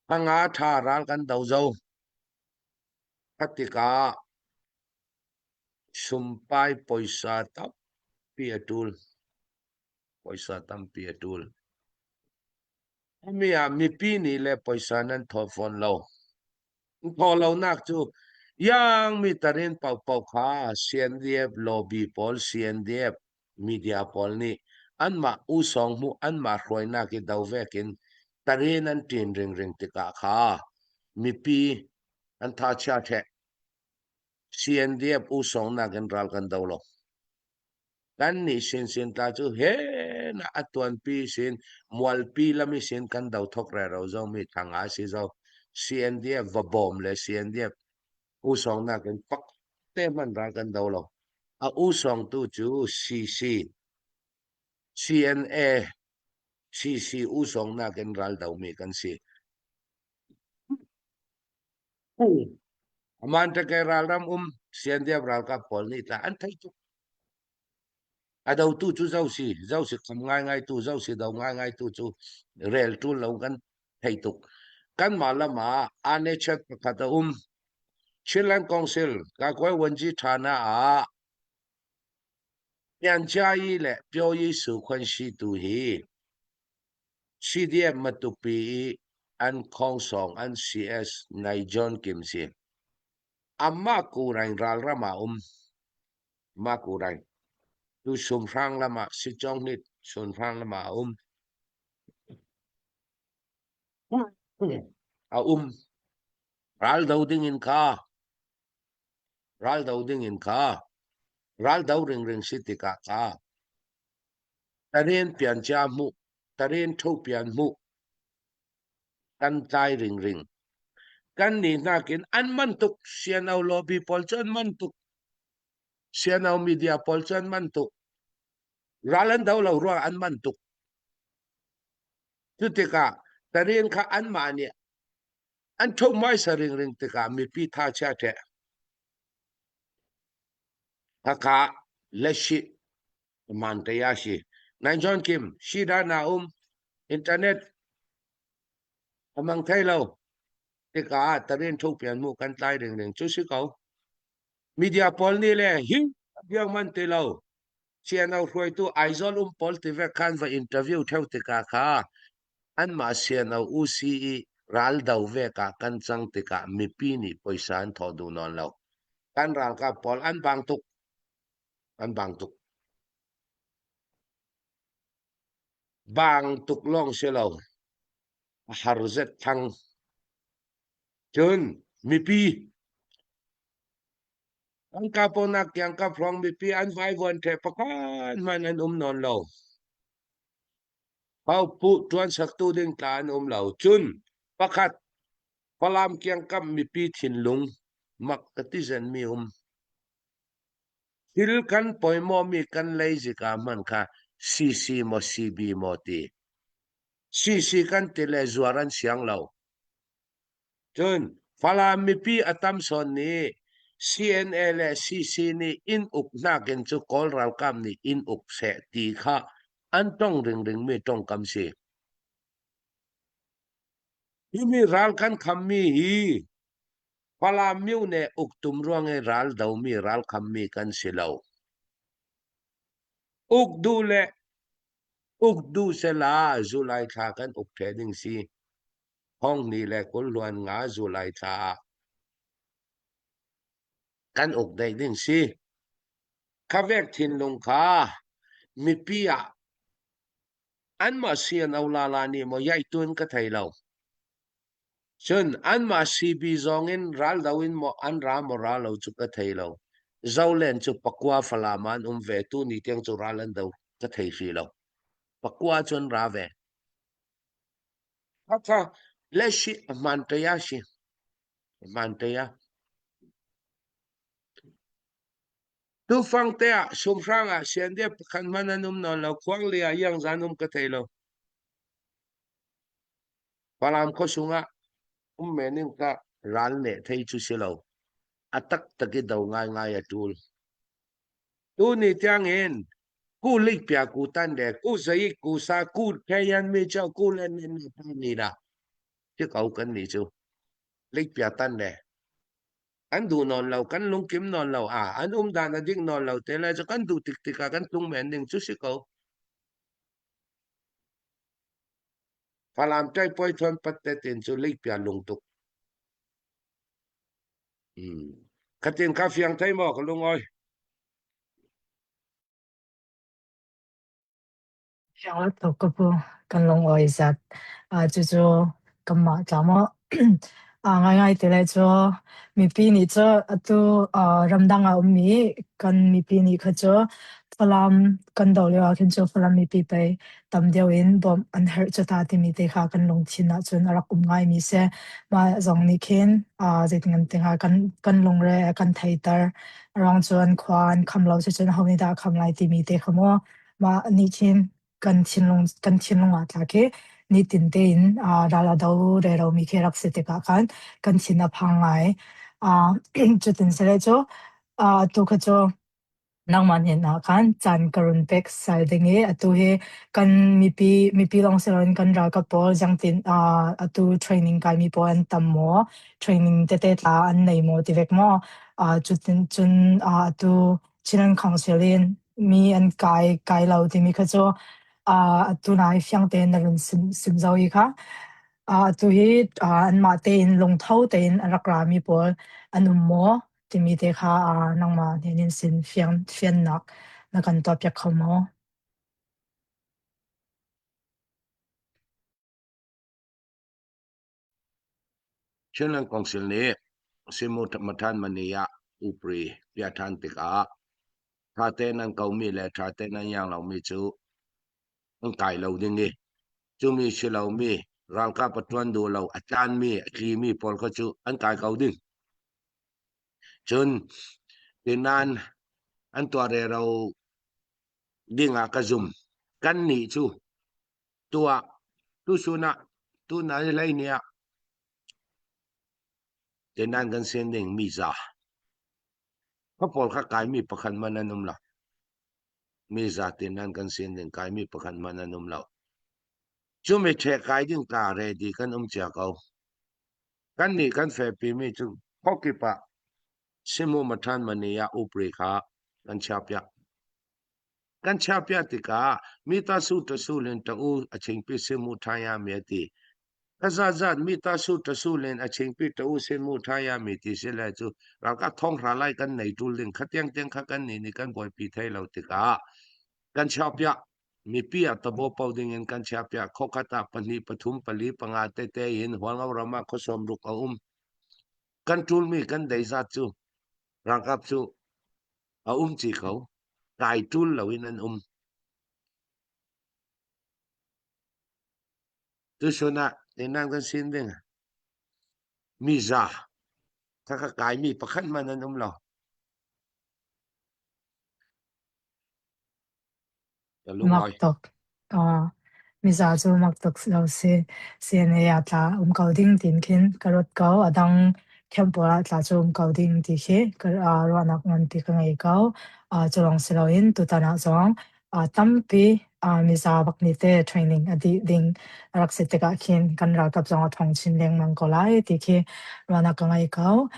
Hanga tha ral kan do zo. Khatikah sumpai poisa tampi a tul. Poisa tampi a tul. Himi ah mipi nih le poisa nan thawh fawn lo. Thawh lonak cu yang mi tarin paohpaoh kha CNDF lobby pawl CNDF media pawl nih anmah usawng hmuh anmah hruainak i do vekin tarin an ṭin ringring tikah kha mipi an tha chia ṭheh. CNDF usawng nakin ral kan do lo. Kannih sinsin tla cu he na a tuanpi sin mualpi lami sin kan do thok rero zo mi thanga si zo CNDF va bawm le CNDF usawng nakin pak te hman ral kan do lo. A usawng tu cu CC CNA CC usawng nakin ral do mi kan si. Aman take ralram um CNDF ralkap pawl nih tla an thei tuk. A dotu cu zo si, zo si kham ngaingai tu, zo si do ngaingai tu cu rel ṭul lo kan thei tuk. Kanmah lam ah aa pakhat a um. Chinland Council Kakuai Wanji Thana ah Pianchiayi le Pyoyi Sukhuansi tu hi CDF Matupi i an khongsong an CS nai John Kim si. Amah kurain ralram ah um. Mah kurain. Tu sumhrang lam ah Sichong nih sunhrang lam ah a um. A um. Ral do ding in kha ral do ding in kha ral do ringring si tikah kha tarin pian chia hmuh tarin tho pian hmuh kan tlai ringring kan ni nakin an man tuk CNO lobby pawl cu an man tuk CNO media pawl cu an man tuk ral an do lo ruang an man tuk cu tikah tarin kha anmah nih An ṭho hmaisa ringring tikah mipi tha chia ṭheh. Hakha Leshi Mantaya si. Nai John Kim si da na um internet amang thei lo tikah tarin thu pian mu kan tlai ringring cu si ko. Media pawl nih le hi biang man ti lo. CNO hruaitu Aizawl um pawl ti ve khan va interview theu tikah kha anmah CNO UCE raldo vek ah kan cang tikah mipi nih poisa an thawh duh nawn lo. Kan ralkap pawl an bang tuk. An bang tuk. Bang tuk lawng si lo. A har zet thang. Cun mipi an kaponak tiang kap hrawng mipi an vaivuan the pakhat hmanh an um nawn lo. Haupuh ṭuan saktu ding tla an um lo. Cun pakhat Falam kiangkam mipi thinlung mak ka ti zenmi um. Thil kan poimawmi kan lei zika hman kha CC maw CB maw ti. CC kan ti le zuar an siang lo. Cun Falam mipi a tam sawn nih CNA le CC nih inn uk nakin cu Kawl ralkap nih inn uk seh ti kha an tong ringringmi tongkam si. Himi ral kan khammi hi Falam myone uktum ruang i ral domi ral khammi kan si lo. Uk duh le uk duh sela July thla kan uk the ding si. Hong ni le kul hluan nga July thla ah kan uk dei ding si. Khavek thinlung kha mipi ah anmah CNO lala nih maw yaitun ka thei lo. Cun anmah CB zong in raldo in maw an ra maw ra lo cu ka thei lo. Zolen cu pakua Falam ah an um ve tu ni tiang cu ral an do ka thei hrih lo. Pakua cu an ra ve. Hakha le shi hman te ya shi hman te ya. Tufang te ah sumhrang ah sian dia pakhat hman an um nawn lo khuang li ah yang zan um ka thei lo. Falam khuasung ah um men in ka ral ne thei chu si lo. A tak tak i do ngai ngai a tul. Tu ni tiang in ku lik pia ku tan de ku zai ku sa ku phe yan mi chau ku le ne ne pa ni da ti ko kan ni chu lik pia tan de an du non lo kan lungkim non lo a an um dan a ding non lo te le chu kan du tik tik a kan tung men ding chu si ko Falam tai poi thon pat te tin chu lik pia lung tuk Khatin ka fiang thei maw ka lung oi? Fiang lo tuk ka pu. Kan lungawi zat. Cucu kanmah tla maw ngaingai ti lai cu mipi nih cu atu ramdang ah ummi kan mipi nih kha cu Falam kan doh lio ah khin cu Falam mipi pei tam deuh in bawmh an herh cu ta timi te kha kan lungthin ahcun a rak um ngaimi si. Mah zong nih khin zeitin kan ti hnga kan kan lungre a kan theiter. A ruang cun khua an kham lo sicun aho nih dah a kham lai timi te kha mu mah nih khin kan thinlung kan thinlung ah tla khi nitin tein ral a do reromi khi rak si tikah khan kan thin a phang ngai. Cutin sile cu atu kha cu. Nangmah hnen ah khan caan ka run pek sal ding i atu hi kan mipi mipi lawng si loin kan ralkap pawl ziangtin atu training kaimi pawl an tam maw, training tete tla an nei maw ti vek maw? Cutin cun atu Chinland Council in mi an kai kai lo timi kha cu atu nai fiang tein na run sim sim zau hi kha. Atu hi anmah tein lungtho tein a rak rami pawl an um maw? Timi te kha nangmah hnen in sin fiang fiannak na kan tuahpiak kho maw? Chinland Council nih Simu Mathan Mani ah upri piah ṭhan tikah ṭha tein an komi le ṭha tein an iang lomi cu an kai lo ding i cumi si lomi ralkap a ṭuan duh lo a tlanmi a tlimi pawl kha cu an kai ko ding. Cun tinain an tuah rero ding ah ka zum. Kannih cu tuah tusun ah tunai hlei ni ah tinain kan sian ding mi za. Kha pawl kha kaimi pakhat man an um lo. Mi za tinain kan sian ding kaimi pakhat man an um lo. Cu mi ṭheh kai ding ta ready kan um cia ko. Kannih kan fehpimi cu khuakip ah simu mathan mani ah upri kha kan chiahpiak. Kan chiahpiak tikah mi ta su ta su len ta u a chingpi simu thaya mi a ti. Ka zat mi ta su ta su len a chingpi ta u simu thaya mi ti si le cu ralkap thong hra lai kan nei tul ding kha tiang tiang kha kan ni nih kan buaipi thei lo tikah kan chiahpiak. Mipi ah tabo po ding in kan chiahpiak. Khokhat ah pahnih, pathum, pali, panga tete in Hualngo ram ah khuasawm ruk a um. Kan ṭulmi kan dei zat cu ralkap cu a um ci ko. Kai ṭul loin an um. Tuchun ah tinan kan sin ding mi za kha ka kaimi pakhat man an um lo. Ka Mak lungawi. tuk. Miza cu mak tuk lo si. CNA ah tla um ko ding tiin khin ka ruat ko. A dang camp pawl ah tla cu um ko ding ti khi ka ruahnak nganpi ka ngei ko. Cu lawng si loin tutan ah zong tampi miza bak nih te training a dih ding a rak si tikah khin kan ralkap zong a thawng chin lengmang ko lai ti khi ruahnak ka ngei ko.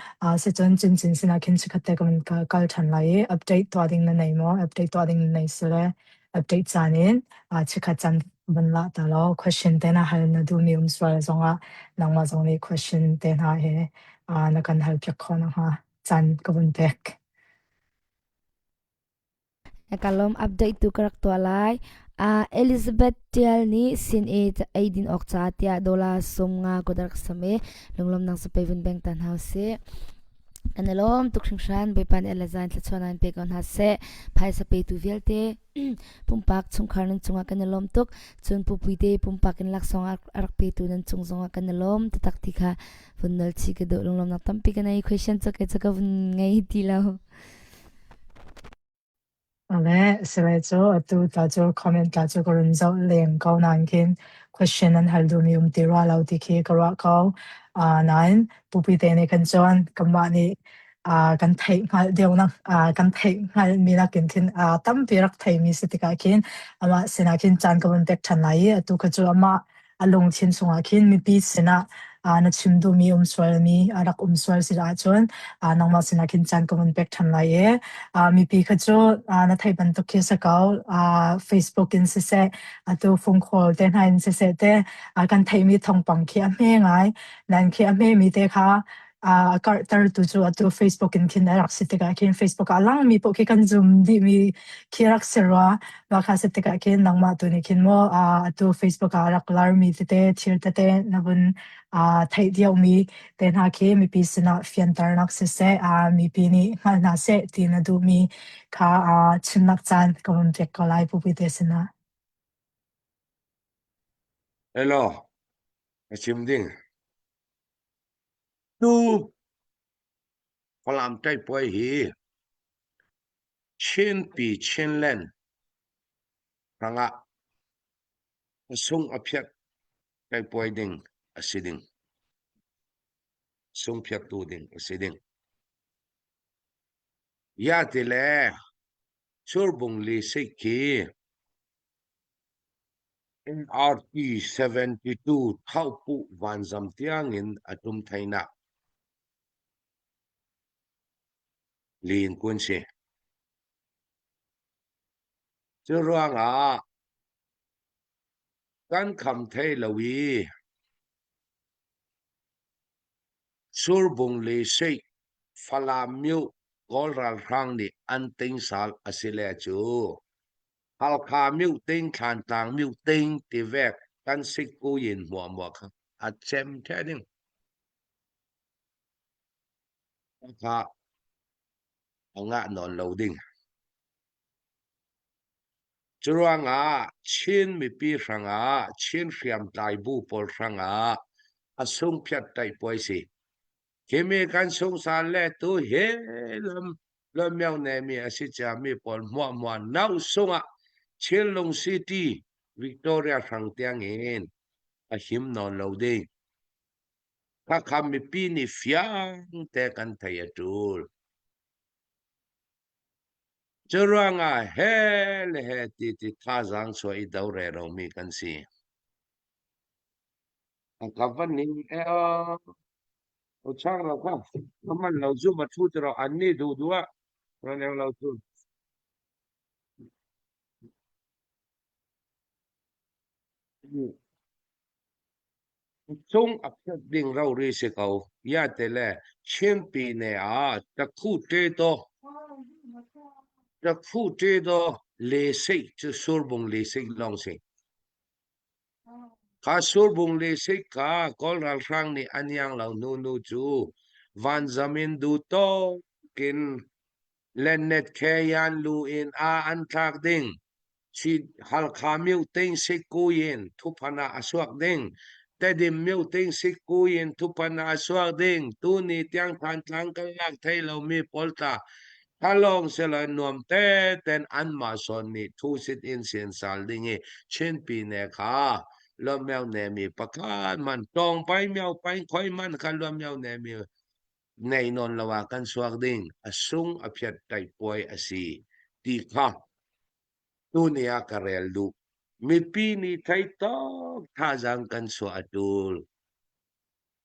Sicun Cincin sinah khin chikkhat te ka kal ṭhan lai i update tuah ding na nei maw? Update tuah ding na nei si le update caan in chikkhat caan van lah ta law question te na hal na duhmi um sual zongah nangmah zong nih question te hna he na kan hal piak khawh nakhnga caan ka vun pek. Ka lawm update tu ka rak tuah lai. Elizabeth Tial nih sin i eidin awk ca tiah dollar 50 kut a rak sam i lunglawmnak cu pei vun beng ta hna usih. Kan i lawm tuk hringhran Bawipa nih le zain thluachuah nan pe ko hna seh. Phaisa petu vialte pumpak chungkhar nan cungah kan i lawm tuk. Cun pupui te pumpak in laksawng a rak petu nan cung zongah kan i lawm taktak ti kha vun nol chih ka duh. Lunglawmnak tampi ka nei. Question cu kei cu ka vun ngei ti lo. Ale, sile cu atu ta cu comment ta cu ka run zoh leng ko nain khin question an hal duhmi um ti rua lo ti khi ka ruah ko. Nain pupi te nih khan cun kanmah nih kan theih hngalh deuhnak kan theih hngalhmi nakin khin tampi rak theimi si tikah khin amah sinah khin caan ka vun pek ṭhan lai i atu kha cu amah a lungthin chungah khin mipi sinah na chim duhmi um sualmi a rak um sual si ahcun nangmah sinah khin caan ka vun pek ṭhan lai i mipi kha cu na theih bantuk khi si ko. Facebook in siseh atu phone call te hna in siseh te kan theihmi thawngpang khi a hme ngai. Nan khi a hmemi te kha a karhtertu cu atu Facebook in khin a rak si tikah khin Facebook ah a langmi paoh khi kan zum dihmi khi rak si rua. Mah kha si tikah khin nangmah tu nih khin maw atu Facebook ah rak larmi tete thil tete na vun theih diomi te hna khi mipi sinah fianternak siseh mipi nih hngal hna seh ti na duhmi kha chimnak caan ka vun pek ko lai pupi te sinah. Hello, ka chim ding. Tu Falam ṭaihpuai hi Chinpi Chinland hrangah a sung a phiat ṭaihpuai ding a si ding. Sungphiattu ding a si ding. Ya ti le. Surbung Lisik khi NRT 72 Thauhpuh vanzam tiangin a tum theinak lin kun si. Cu ruangah kan kham thei lo i Surbung le Seih Falam myo Kawl ralhrang nih an tingsal a si le cu Halkha myo ting Thlantlang myo ting tivek kan sikku yin hmuahhmuah kha a cem the ding. Kha a ngah nawn lo ding. Curuangah Chin mipi hrangah Chin hriamtlai bu pawl hrangah a sungphiat taihpuai si. Khimi kan sungsal le tu hi lam lomyo nemi a si ciami pawl hmuahhmuah nau sungah Chinlung City Victoria hrang tiangin a him nawn lo ding. Khakha mipi nih fiang te kan thei a tul. Cu ruangah he le he ti ti thazaang chuah i do reromi kan si. A ka van ning e aw. O chang lo kha. Ka man lo zu ma thu tiro an ni du du ah. Ran eng lo tu. Cung a phet ding rori si ko. Ya te le Chin pine ah takhu te to takhu te do le sei cu surbung le sei long si. Kha surbung le sei ka Kawl ralhrang nih an yang lo nu nu cu vanzam in du to kin Lennet khe yan lu in a an thlak ding. Halkha mioting sikku in thuphan ah a suak ding. Tedim mioting sikku in thuphan ah a suak ding. Tuni tiang Thantlang kan lak thei lomi pawl tla thalawng selain nuam teten anmah sawn nih thusit in siansal ding i Chinpi ne kha luammiau nemi pakhat man tawng pai miau pai khoi man kha luammiau nemi nei nawn lo ah kan suak ding a sung a phiat taihpuai a si ti kha tuni ah ka rel duh. Mipi nih thei tawk thazaang kan chuah a tul.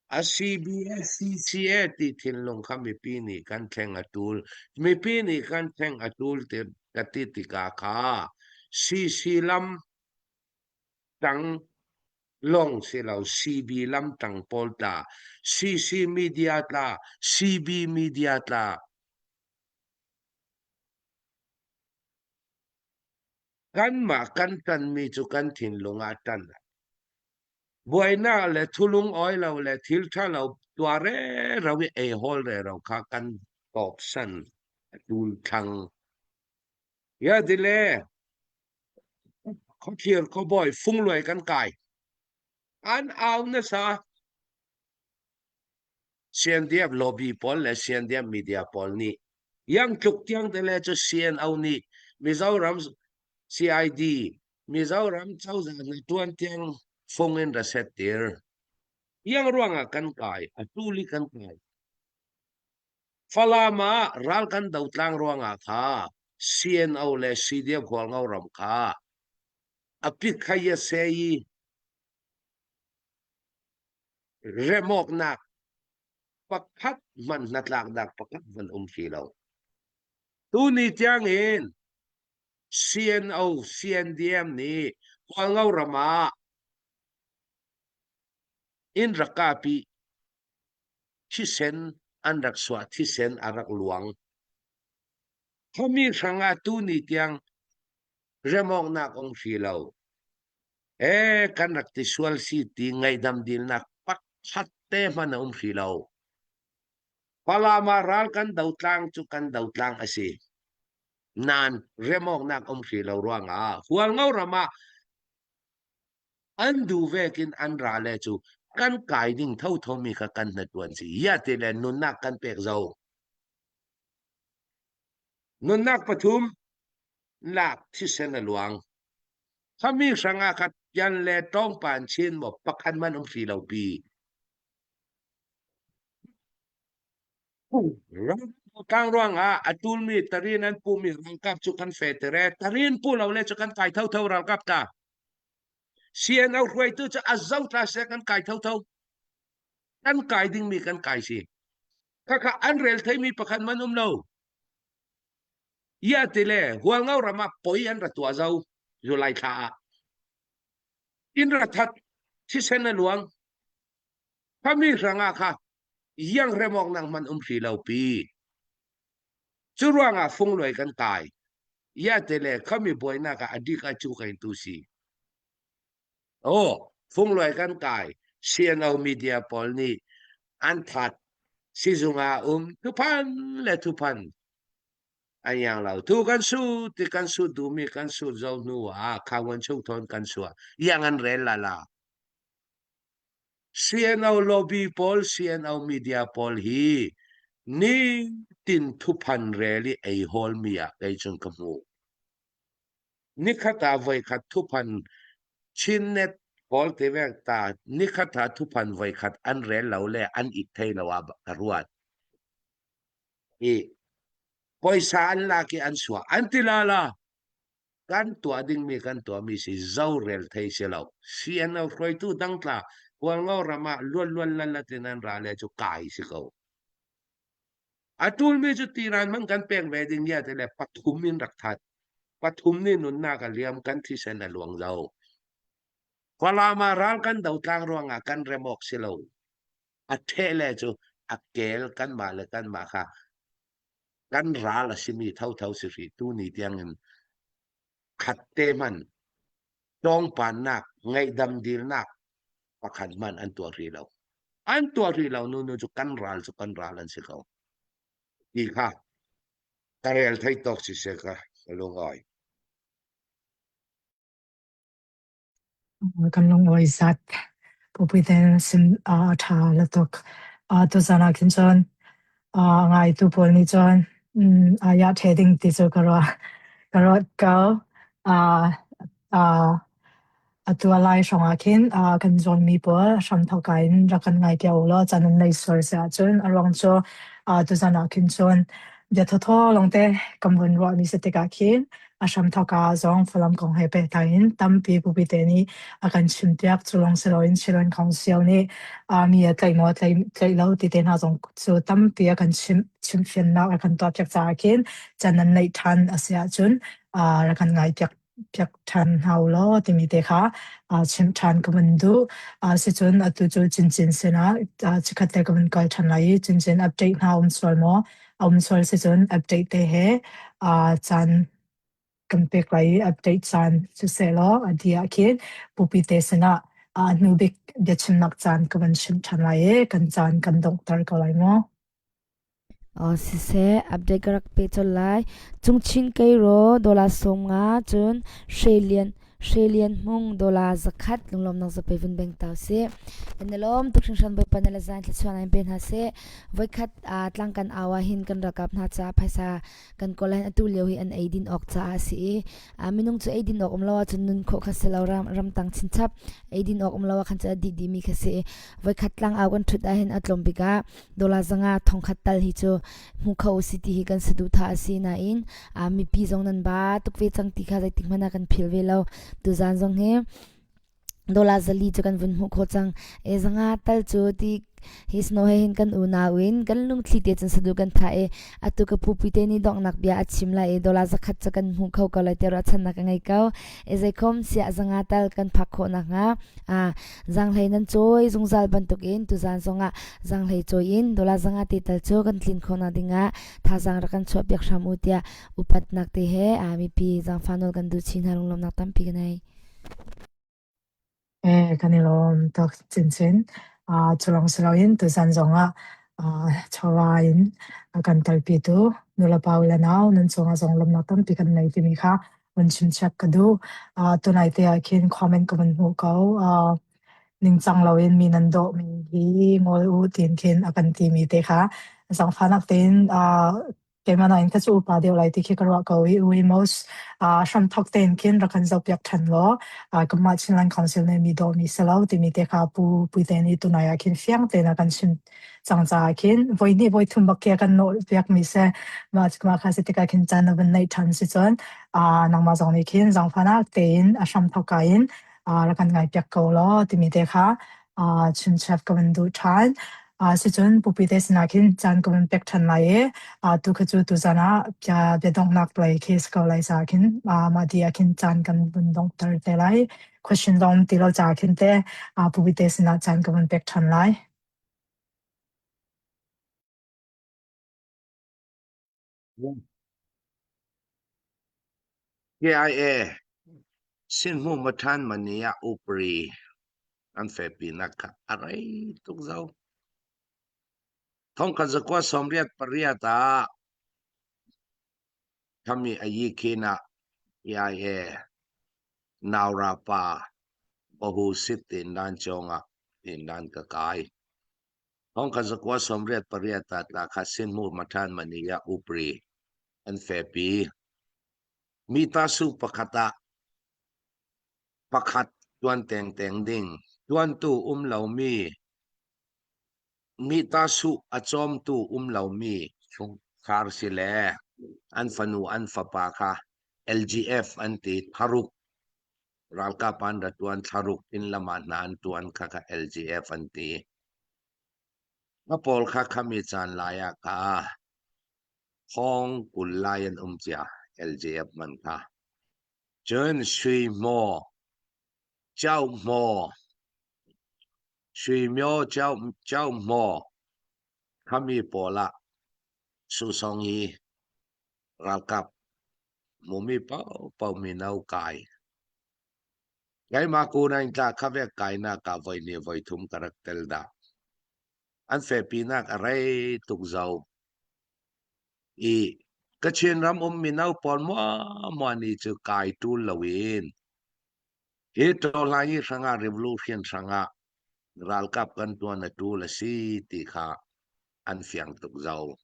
A CBSCCA ti thinlung kha mipi nih kan thleng a tul. Mipi nih kan thleng a tul ti ka ti tikah kha CC lam tang lawng si lo CB lam tang pawl tla CC media tla CB media tla kanmah kan ṭanmi cu kan thinlung ah ṭan buainak le thulung oi lo le thil ṭha lo tuah rero i ei hawl rero kha kan tawpsan a tul thlang ya dile Khuathlir khuabawi fungluai kan kai. An au nasa. CNDF lobby pawl le CNDF media pawl nih yang tluk tiang te le cu CNO nih Mizoram CID Mizoram cozah na tuan tiang fung in ra set tir. Yang ruangah kan kai, atu li kan kai. Falam ah ral kan do tlang ruangah kha CNO le CDF Hualngo ram kha a pit kha ya se i remawknak pakhat hmanh hnatlaknak pakhat van um si lo. Tuni tiang in CNO CNDM nih Hualngo ram ah in rak kapi thisen an rak suah thisen a rak luang. Khuami hrangah tuni tiang remawknak ong hri lo. E kan rak ti sual si ti ngaihdam dilnak pakhat te hmanh a um hri lo. Falam ah ral kan dotlang cu kan dotlang a si. Nan remawknak um hri lo ruangah Hualngo ram ah an duh vekin an ra le cu kan kai ding thotho mi kha kan hna si ya ti le nunnak kan pek zo nunnak pathum lak thisen a luang khami hranga kha pian le tawngpan chin mo pakhat man um hri lo pi. Tlang ruangah a tulmi tarin an pumi ralkap cu kan feter e. Tarin pu lo le cu kan kai thotho ralkap ta. CNO hruaitu cu a zo tla se kan kai thotho. Kan kai dingmi kan kai si. Khakha an rel theimi pakhat man um lo. Ia ti le Hualngo ram ah poi an ra tuah zo July thla ah. In ra that thisen a luang. Khami hrangah kha iang remawk nang man um hri lo pi. Cu ruangah fungluai kan kai. Ia te le khami buainak ah adik a cu kain tu si. Oh, fungluai kan kai. CNO media pawl nih an that sizung ah um thuphan le thuphan an yang lo. Tu kan su ti kan su duhmi kan su zo hnu ah khawan chung thon kan suah. Yang an rel la la. CNO lobby pawl, CNO media pawl hi nitin thuphan rel i ei hawlmi ah kei cun ka hmuh. Nikhat ah voikhat thuphan Chinnet pawl te vek ta nikhat ah thuphan voikhat an rel lo le an it thei lo ah ka ruat. I poisa an lak i an suah an ti la la. Kan tuah dingmi kan tuahmi si zorel thei si lo. CNO hruaitu dangtla Hualngo ram ah luanluan lanlat in an ra le cu kai si ko. A ṭulmi cu tiran hmanh kan pek ve ding ya te le pathum in rak that. Pathum nih nunnak a liam kan thisen a luang lo. Falam ah ral kan do tlang ruangah kan rem awk si lo. A ṭheh le cu a kel kanmah le kanmah kha kan ral a simi thotho si hrih tuni tiangin khatte hmanh tawngpannak ngaihdam dilnak pakhat hmanh an tuah rih lo. An tuah rih lo nu nu cu kan ral cu kan ral an si ko. Ti kha ka rel thei tawk si se ka ka lungawi. Kan lungawi zat. Pupi te sim a ṭha la tuk. Tuzan ah khin cun a ngaitu pawl nih cun aa ṭhe ding ti cu ka ruah. Ka ruat ko. Atu a lai hrawng ah khin kan zawnmi pawl hramthawk in rak kan ngai piak ulaw caan nan nei sual si ahcun a ruang cu tuzan ah khin cun bia thawthaw lawngte kan vun ruahmi si tikah khin a hramthawk ah zong Falam kong he pehtlai in tampi bupi te nih a kan chimpiak. Cu lawng si loin Chinland Council nih mi a tlaih maw tlaih lo ti te hna zong cu tampi a kan chimh chimhfiannak a kan tuahpiak caah khin caan nan neih ṭhan a si ahcun rak kan ngaipiak piak ṭhan hna u law timi te kha chimh ṭhan ka van duh. Sicun atu cu Cincin sinah chikkhat te ka van kal ṭhan lai i Cincin update hna um sual maw? A um sual sicun update te he caan kan pek lai i update caan sisehlaw a dih ah khin pupi te sinah a hnu bik biachimnak caan ka van chimh ṭhan lai i kan caan kan donghter ko lai mu. Aw siseh, update ka rak pe colh lai. Cungchin Keiraw dollar 50 cun Hre Lian Hre Lian Hmung dollar 100 lunglawmnak zapei vun beng ta usih. Kan i lawm tuk hringhran Bawipa nih le zan thluachuah in pe hna seh. Voikhat tlang kan au ah hin kan ralkap hna caah phaisa kan kawl ahhin atu lio hi an eidin awk caah a si i minung cu eidin awk um lo ahcun nun khawh kha si lo ram ramtang chinchap eidin awk um lo ah khan cu a dih dihmi kha si i voikhat tlang au kan ṭhut ahhin a tlawm bik ah dollar 500 thongkhat tal hi cu hmu kho si ti hi kan saduhthah a si nain mipi zong nan ba tuk ve cang ti kha zeitik hmanh ah kan phil ve lo tuzan zong hi dollar 400 cu kan vun hmuh khawh cang e 500 tal cu ti hi snow he hin kan unau in kan lungthli te cun sadu kan tha e atu ka pupi te nih donghnak bia a chim lai i dollar 100 cu kan hmu kho ko lai ti ruahchannak ka ngei ko e zeikhom siah 500 tal kan phak khawh nakhnga a Zanghlei nan cawi zungzal bantukin tuzan zongah zanghlei cawi in dollar 500 te tal cu kan tlin khawhnak dingah thazaang rak kan chuahpiak hram u tiah upatnak te he mipi zaangfah nawl kan duh chin hna lunglawmhnak tampi ka nei. Eh, kan i lawm tuk chinchin. Cu lawng si loin tuzan zongah chawva in a kan telpitu nulepa u le nau nan cungah zong lawmhnak tampi kan nei timi kha vun chimchap ka duh. Tunai te ah khin comment ka vun hmuh ko. Ningcang loin mi nan dawhmi hi ngol u tiin khin a kan timi te kha zaangfahnak tein. Keimah nain ka cu upa deuh lai ti khi ka ruah ko i Uimos hramthok tein khin rak kan zohpiak ṭhan law kanmah Chinland Council nih mi dawhmi si lo timi te kha Pu Puite nih tunai ah khin fiang tein a kan chim cang caah khin voi hnih voi thum bak khi a kan nawlpiakmi si. Mah mah kha si tikah khin caan na vun neih ṭhan si cun nangmah zong nih khin zaangfahnak tein a hramthok ka in rak kan ngaipiak ko law timi te kha chimchap ka van duh ṭhan. Sicun pupi te sinah khin caan ka van pek ṭhan lai i tu kha cu tuzan ah bia biadonghnak lei khi si ko lai caah khin mah dih ah khin caan kan vun donghter te lai. Question zong um ti lo caah khin teh pupi te sinah caan ka van pek ṭhan lai. KIA Sinhmu Mathan Mani ah upri an fehpinak kha a rei tuk zau. Thongkhat zakua 88 ah khami ayi khin ah KIA Naura pa Bahu sit tin nan chong ah tin nan ka kai. Thongkhat zakua 88 ah tla kha Sinhmu Mathan Mani ah upri an fehpi. Mi tasu pakhat ah pakhat tuan tengteng ding, tuantu um lomi, mi tasuh a cawmtu um lomi chungkhar si le an fanu an fapa kha LGF an ti thlaruk ralkap an ra tuan thlaruk inn lam ah hna an tuan kha kha LGF an ti. Nga pawl kha khami caan lai ah kha thong 20 lai an um cia LGF man kha. Cun sui maw, cau maw, sui myo cau cau maw khami pawl ah susong i ralkap mumi paohpaoh mino kai. Keimah kunain tla kha vek kainak ah voi hnih voi thum ka rak tel dah. An fehpinak a rei tuk zau. I Kachin ram um mino pawl muahmuah ni cu kai ṭul loin hi tawhlai hi hrangah revolution hrangah ralkap kan ṭuan a ṭul a si ti kha an fiang tuk zau.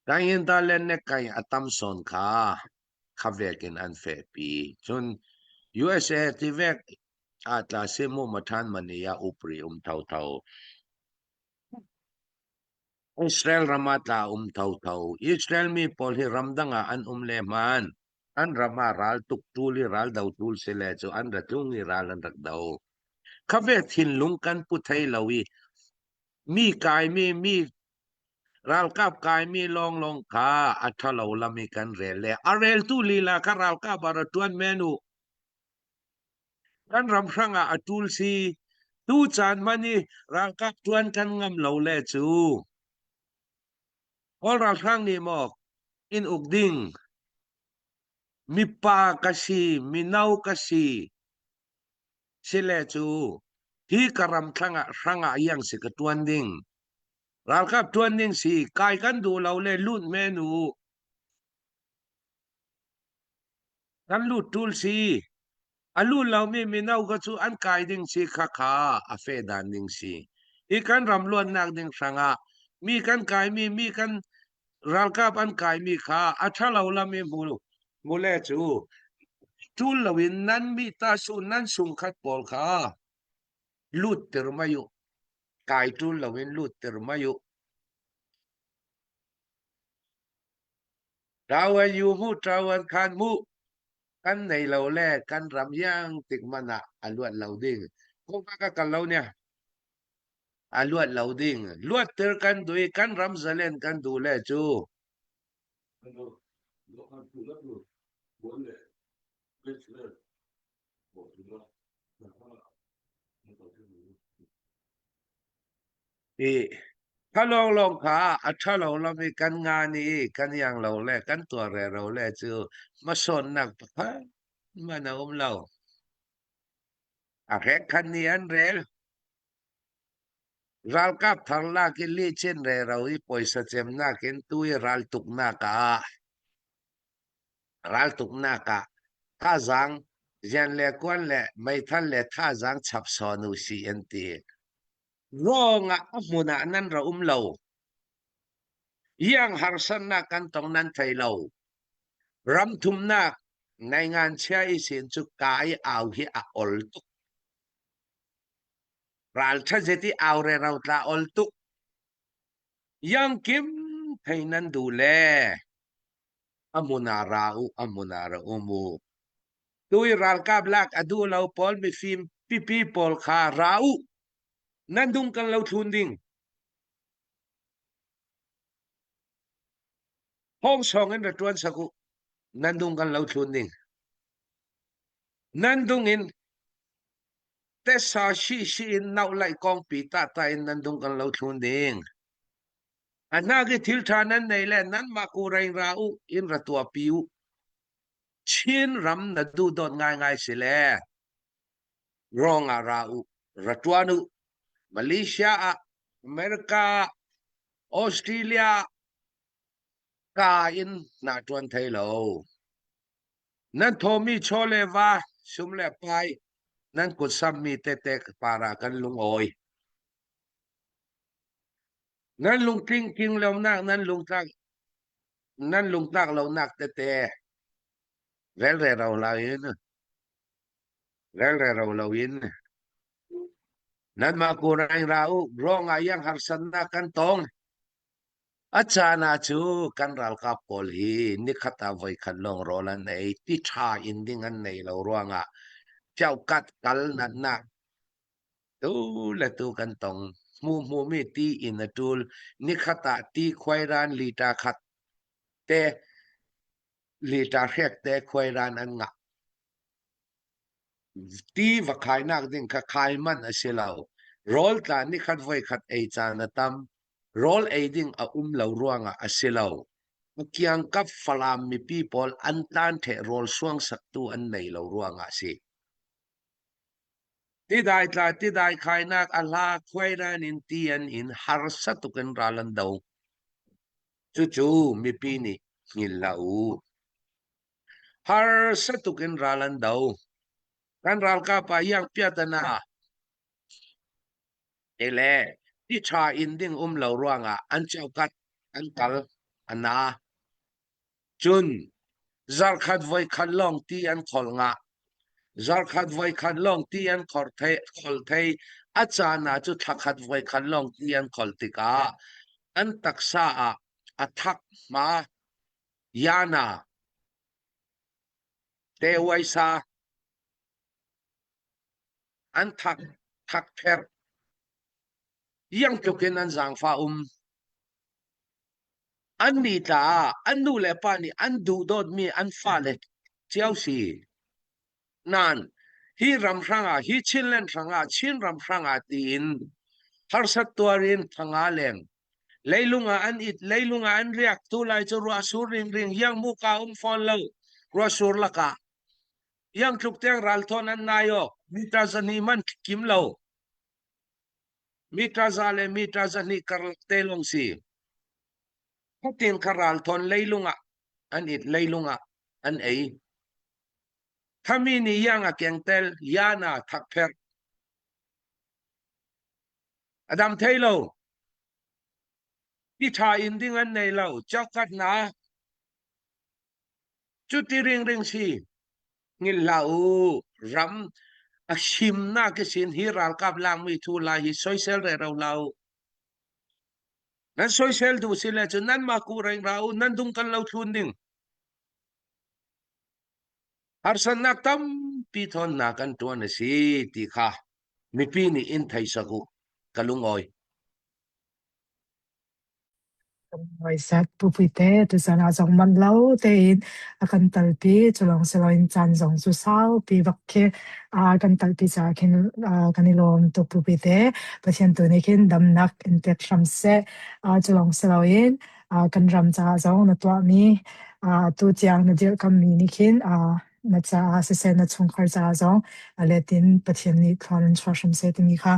Kayinda le Nekai a tam sawn kha kha vek in an fehpi. Cun USA ti vek ah tla si mu mathan mani ah upri um thotho. Israel ram ah tla um thotho. Israel mi pawl hi ramdang ah an um le hman. An ram ah ral tuk tul i ral do tul si le cu an ra tlung i ral an rak do. Kha ve thinlung kan pu thei lo i mi kaimi mi Ralkap kaimi lawnglawng kha a ṭhalo lam i kan rel le a reltu lila kha ralkap ah ra ṭuan men u. Kan ram hrangah a ṭul si. Tu caan hmanh i ralkap ṭuan kan ngam lo le cu. Kawl ralhrang nih maw in uk ding? Mipa ka si, mino ka si. Sile cu hi ka ram thlangah hrangah iang si ka ṭuan ding. Ralkap ṭuan ding si kai kan duh lo le lut men u. Kan lut ṭul si. A lut lomi mino ka cu an kai ding si khakha a fe dan ding si. Hi kan ram luatnak ding hrangah mi kan kaimi mi kan ralkap an kaimi kha a ṭhalo lam i hmu mule cu ṭul loin nan mi ta su nan sungkhat pawl kha lutter mai u. Kai ṭul loin lutter mai u. Ṭawan yu mu ṭawan khan mu kan nei lo le kan ram iang tik man ah a luat lo ding. Kong ka kal lo nia. A luat lo ding. Luatter kan duh i kan ram zalen kan duh le cu. I kha lawnglawng kha a ṭhalo lam i kan ngan i kan iang lo le kan tuar rero le cu hmasawnnak pakhat hmanh a um lo. A hrek khan nih an rel. Ralkap thar lak i lihchin rero i puaisa cemnak in tu i raltuknak ah raltuknak ah thazaang rian le kuan le meithal le thazaang chap sawn u sih an ti. Ruangah a hmun ah nan ra um lo. Iang harsatnak kan tong nan thei lo. Ram thumnak ngaingan chia i sin cu kai au hi a ol tuk. Ralṭha zet i au re ro tla ol tuk. Iang kim thei nan duh le a hmun ah ra u, a hmun ah ra um u. Tu i ralkap lak a duh lo pawl mifim pipi pawl kha ra u. Nan dung kan lo thlun ding. Hong song in ra ṭuan sak u. Nan dung kan lo thlun ding. Nan dung in tesa shi shi in nau lai kong pi ta ta in nan dung kan lo thlun ding. A hna ki thil ṭha nan nei le nan mah ku rein ra u in ra tua pi u. Chin ram na duh dawt ngaingai si le rong ah ra u ra ṭuan u. Malaysia ah America ah Australia ka in na ṭuan thei lo. Nan thawmi chaw le va sum le pai nan kut sammi tete para kan lungawi. Nan lungtling king lonak nan lungtlak nan lungtlak lonak tete relre ro lo in relre ro lo in nanmah kuraing ra u ruang ah yang harsatnak kan tong. A caan ah cu kan ralkap pawl hi nikhat ah voikhat lawng rawl an ei ti ṭha in ding an nei lo ruangah ṭiokat kal natnak Tu le tu kan tong. Hmuhhmuhmi ti in a ṭul. Nikhat ah ti khuairan liter khat te liter hrek te khuairan an ngah. Ti va khainak ding kha khai manh a si lo. Rawl tla nikhat voikhat ei caan a tam. Rawl ei ding a um lo ruangah a si lo. A kiangkap Falam mipi pawl an tlan ṭheh rawl suang saktu an nei lo ruangah a si. Tidai tla tidai khainak a hla khuairan in ti an in harsa tuk in ral an do. Cucu mipi nih hngil hlah u. Harsa tuk in ral an do. Kan ralkap ah iang piatana te le ti ṭha in ding um lo ruangah an cheukhat an kal a na. Cun zarkhat voikhat lawng ti an kholh ngah. Zarkhat voikhat lawng ti an khor thei, kholh thei. A caan ah cu thlakhat voikhat lawng ti an kholh tikah an taksa ah a thak hma yana te uaisa an thak thak pherh iang tluk in an zaangfah um. An ni tla ah an nu le pa nih an duhdawtmi an fale cio si. Nain hi ram hrangah hi Chinland hrangah Chin ram hrangah tiin harsat tuar in thanga leng leilung ah an it leilung ah an riak tu lai cu ruah sur ringring yang muka um fawn lo ruah sur lakah yang tluk tiang ral thawn an nai o mita zani man kim lo Mita za le mita 200 karlak te lawng si. Khatin kha ralthawn leilung ah an it leilung ah an ei. Thami nih yang a kengtel yana thakpherh. A dam thei lo. Ti ṭha in ding an nei lo. Chokhat na Cuti ringring si hngilh hlah u. Ram a himnak i sin hi ralkap lakmi thu lai hi soisel rero hlah u. Nan soisel duh si le cun nanmah ku reng ra u, nan dung kan lo thlun ding. Harsatnak tampi thawnnak kan ṭuan a si ti kha mipi nih in thei sak u. Ka lungawi. Voisat pupuite tuzan ah zong manh lo tein a kan talpi. Cu lawng si loin caan zong cu saupi bak khi a kan talpi caah khin kan i lawm tuk pupuite. Pathian tu nih khin damnak in pek hram seh. Cu lawng si loin kan ram caah zong na tuahmi atu tiang na dirhkammi nih khin na caah siseh na chungkhar caah zong a let in Pathian nih thluan in chuah hram seh timi kha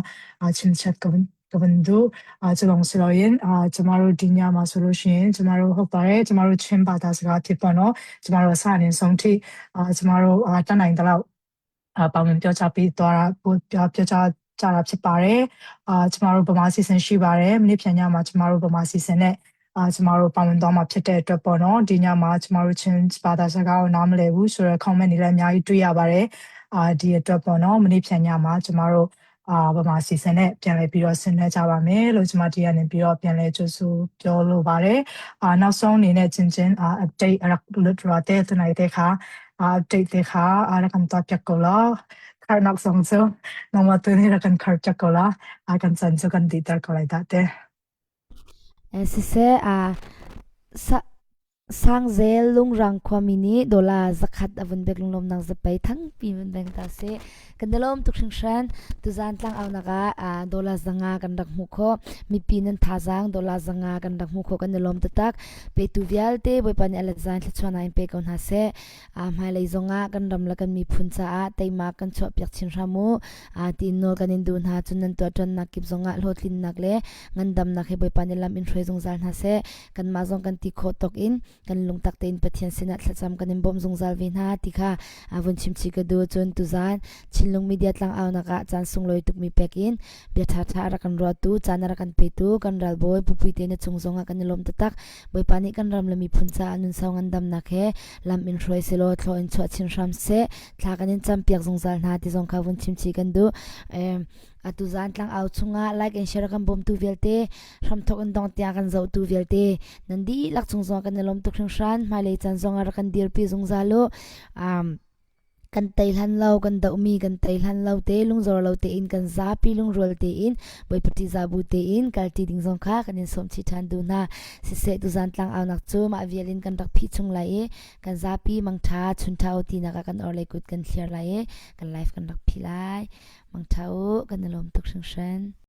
chimchiat ka van ka van duh. 这种是老因啊， ကျမတို့ဒီညမှာဆိုလို့ရှိရင်ကျမတို့ဟုတ်ပါတယ်ကျမတို့ချင်းဘာသာစကားဖြစ်ပေါ့နော်ကျမတို့စနေဆုံးထိအာကျမတို့အာတတ်နိုင်တဲ့လောက်အာပါဝင်ပြောချပေးသွားတာပြောပြောချကြတာဖြစ်ပါတယ်အာကျမတို့ဗမာစီစဉ်ရှိပါတယ်မနေ့ပြန်ညမှာကျမတို့ဗမာစီစဉ်နဲ့ အာကျမတို့ပါဝင်သွားမှာဖြစ်တဲ့အတွက်ပေါ့နော်ဒီညမှာကျမတို့ချင်းဘာသာစကားကိုနားမလည်ဘူးဆိုတော့ comment တွေလည်းအများကြီးတွေ့ရပါတယ်အာဒီအတွက်ပေါ့နော်မနေ့ဖြန်ညမှာကျမတို့အာဗမာစီစဉ်နဲ့ပြန်လည်ပြီးတော့ဆင်နွှဲကြပါမယ်လို့ကျမဒီကနေပြီးတော့ပြန်လည်ကြိုဆိုပြောလိုပါတယ်အာနောက်ဆုံးအနေနဲ့ချင်းချင်းအာ update အရက်လွတ်ရတဲ့တနိုင်တဲ့ခါ update တဲ့ခါအာရကံတော့ပြက်ကောလာခါနောက်ဆုံးဆိုနမတူနေရကန်ခါချက်ကောလာအာကန်စန်စကန်ဒီတာကောလိုက်တဲ့ အဲsiseh a sa Sangzel lungrang khuami nih dollar zakhat a vun bek lunglawmnak zapei thangpi vun beng ta seh. Kan i lawm tuk hringhran. Tuzaan tlangaunak ah dollar 500 kan rak hmuh khawh. Mipi nan thazaang dollar 500 kan rak hmuh khawh kan i lawm taktak. Petu vialte Bawipa nih a let zan thluachuahnak in pe ko hna seh. Hmailei zongah kan ram le kan miphun caah teimak kan chuahpiak chin hram u. Tiin nawl kan in duh hna. Cun nan tuahṭuannak kip zongah hlawhtlinnak le ngandamnak he Bawipa nih lam in hruai zungzal hna seh. Kanmah zong kan ti khawh tawk in kan lungtak tein Pathian sinah thlacam kan in bawmh zungzal ve hna ti kha vun chimchih ka duh. Cun tuzaan Chinlung Media tlangaunak ah caan sunglawi tukmi pek in bia ṭhaṭha a rak kan ruahtu, caan a rak kan petu kan ralbawi Pupui te na cung zongah kan i lawm taktak. Bawipa nih kan ram le miphun caah nunsau ngandamnak he lam in hruai selaw thlaw in chuah chin hram seh. Thla kan in campiak zungzal hna ti zong kha vun chimchih kan duh. Atu zan tlangau chungah like and share kan bawmtu vialte hramthok in dong tiang kan zohtu vialte nan dihlak chung zong kan i lawm tuk hringhran. Hmailei caan zong ah rak kan dirpi zungzal u. Kan tei hlan lo, kan dohmi kan tei hlan lo te, lungzor lo tein kan zapi lungrual tein Bawipa ṭihzahbu tein kalṭi ding zong kha kan in sawm chih ṭhan duh hna. Siseh tuzan tlangaunak cu mah vial in kan rak phih chung lai i kan zapi mangṭha chunṭha u tinak ah kan orhlei kut kan thliar lai i kan live kan rak phih lai. Mangṭha u, kan i lawm tuk hringhran.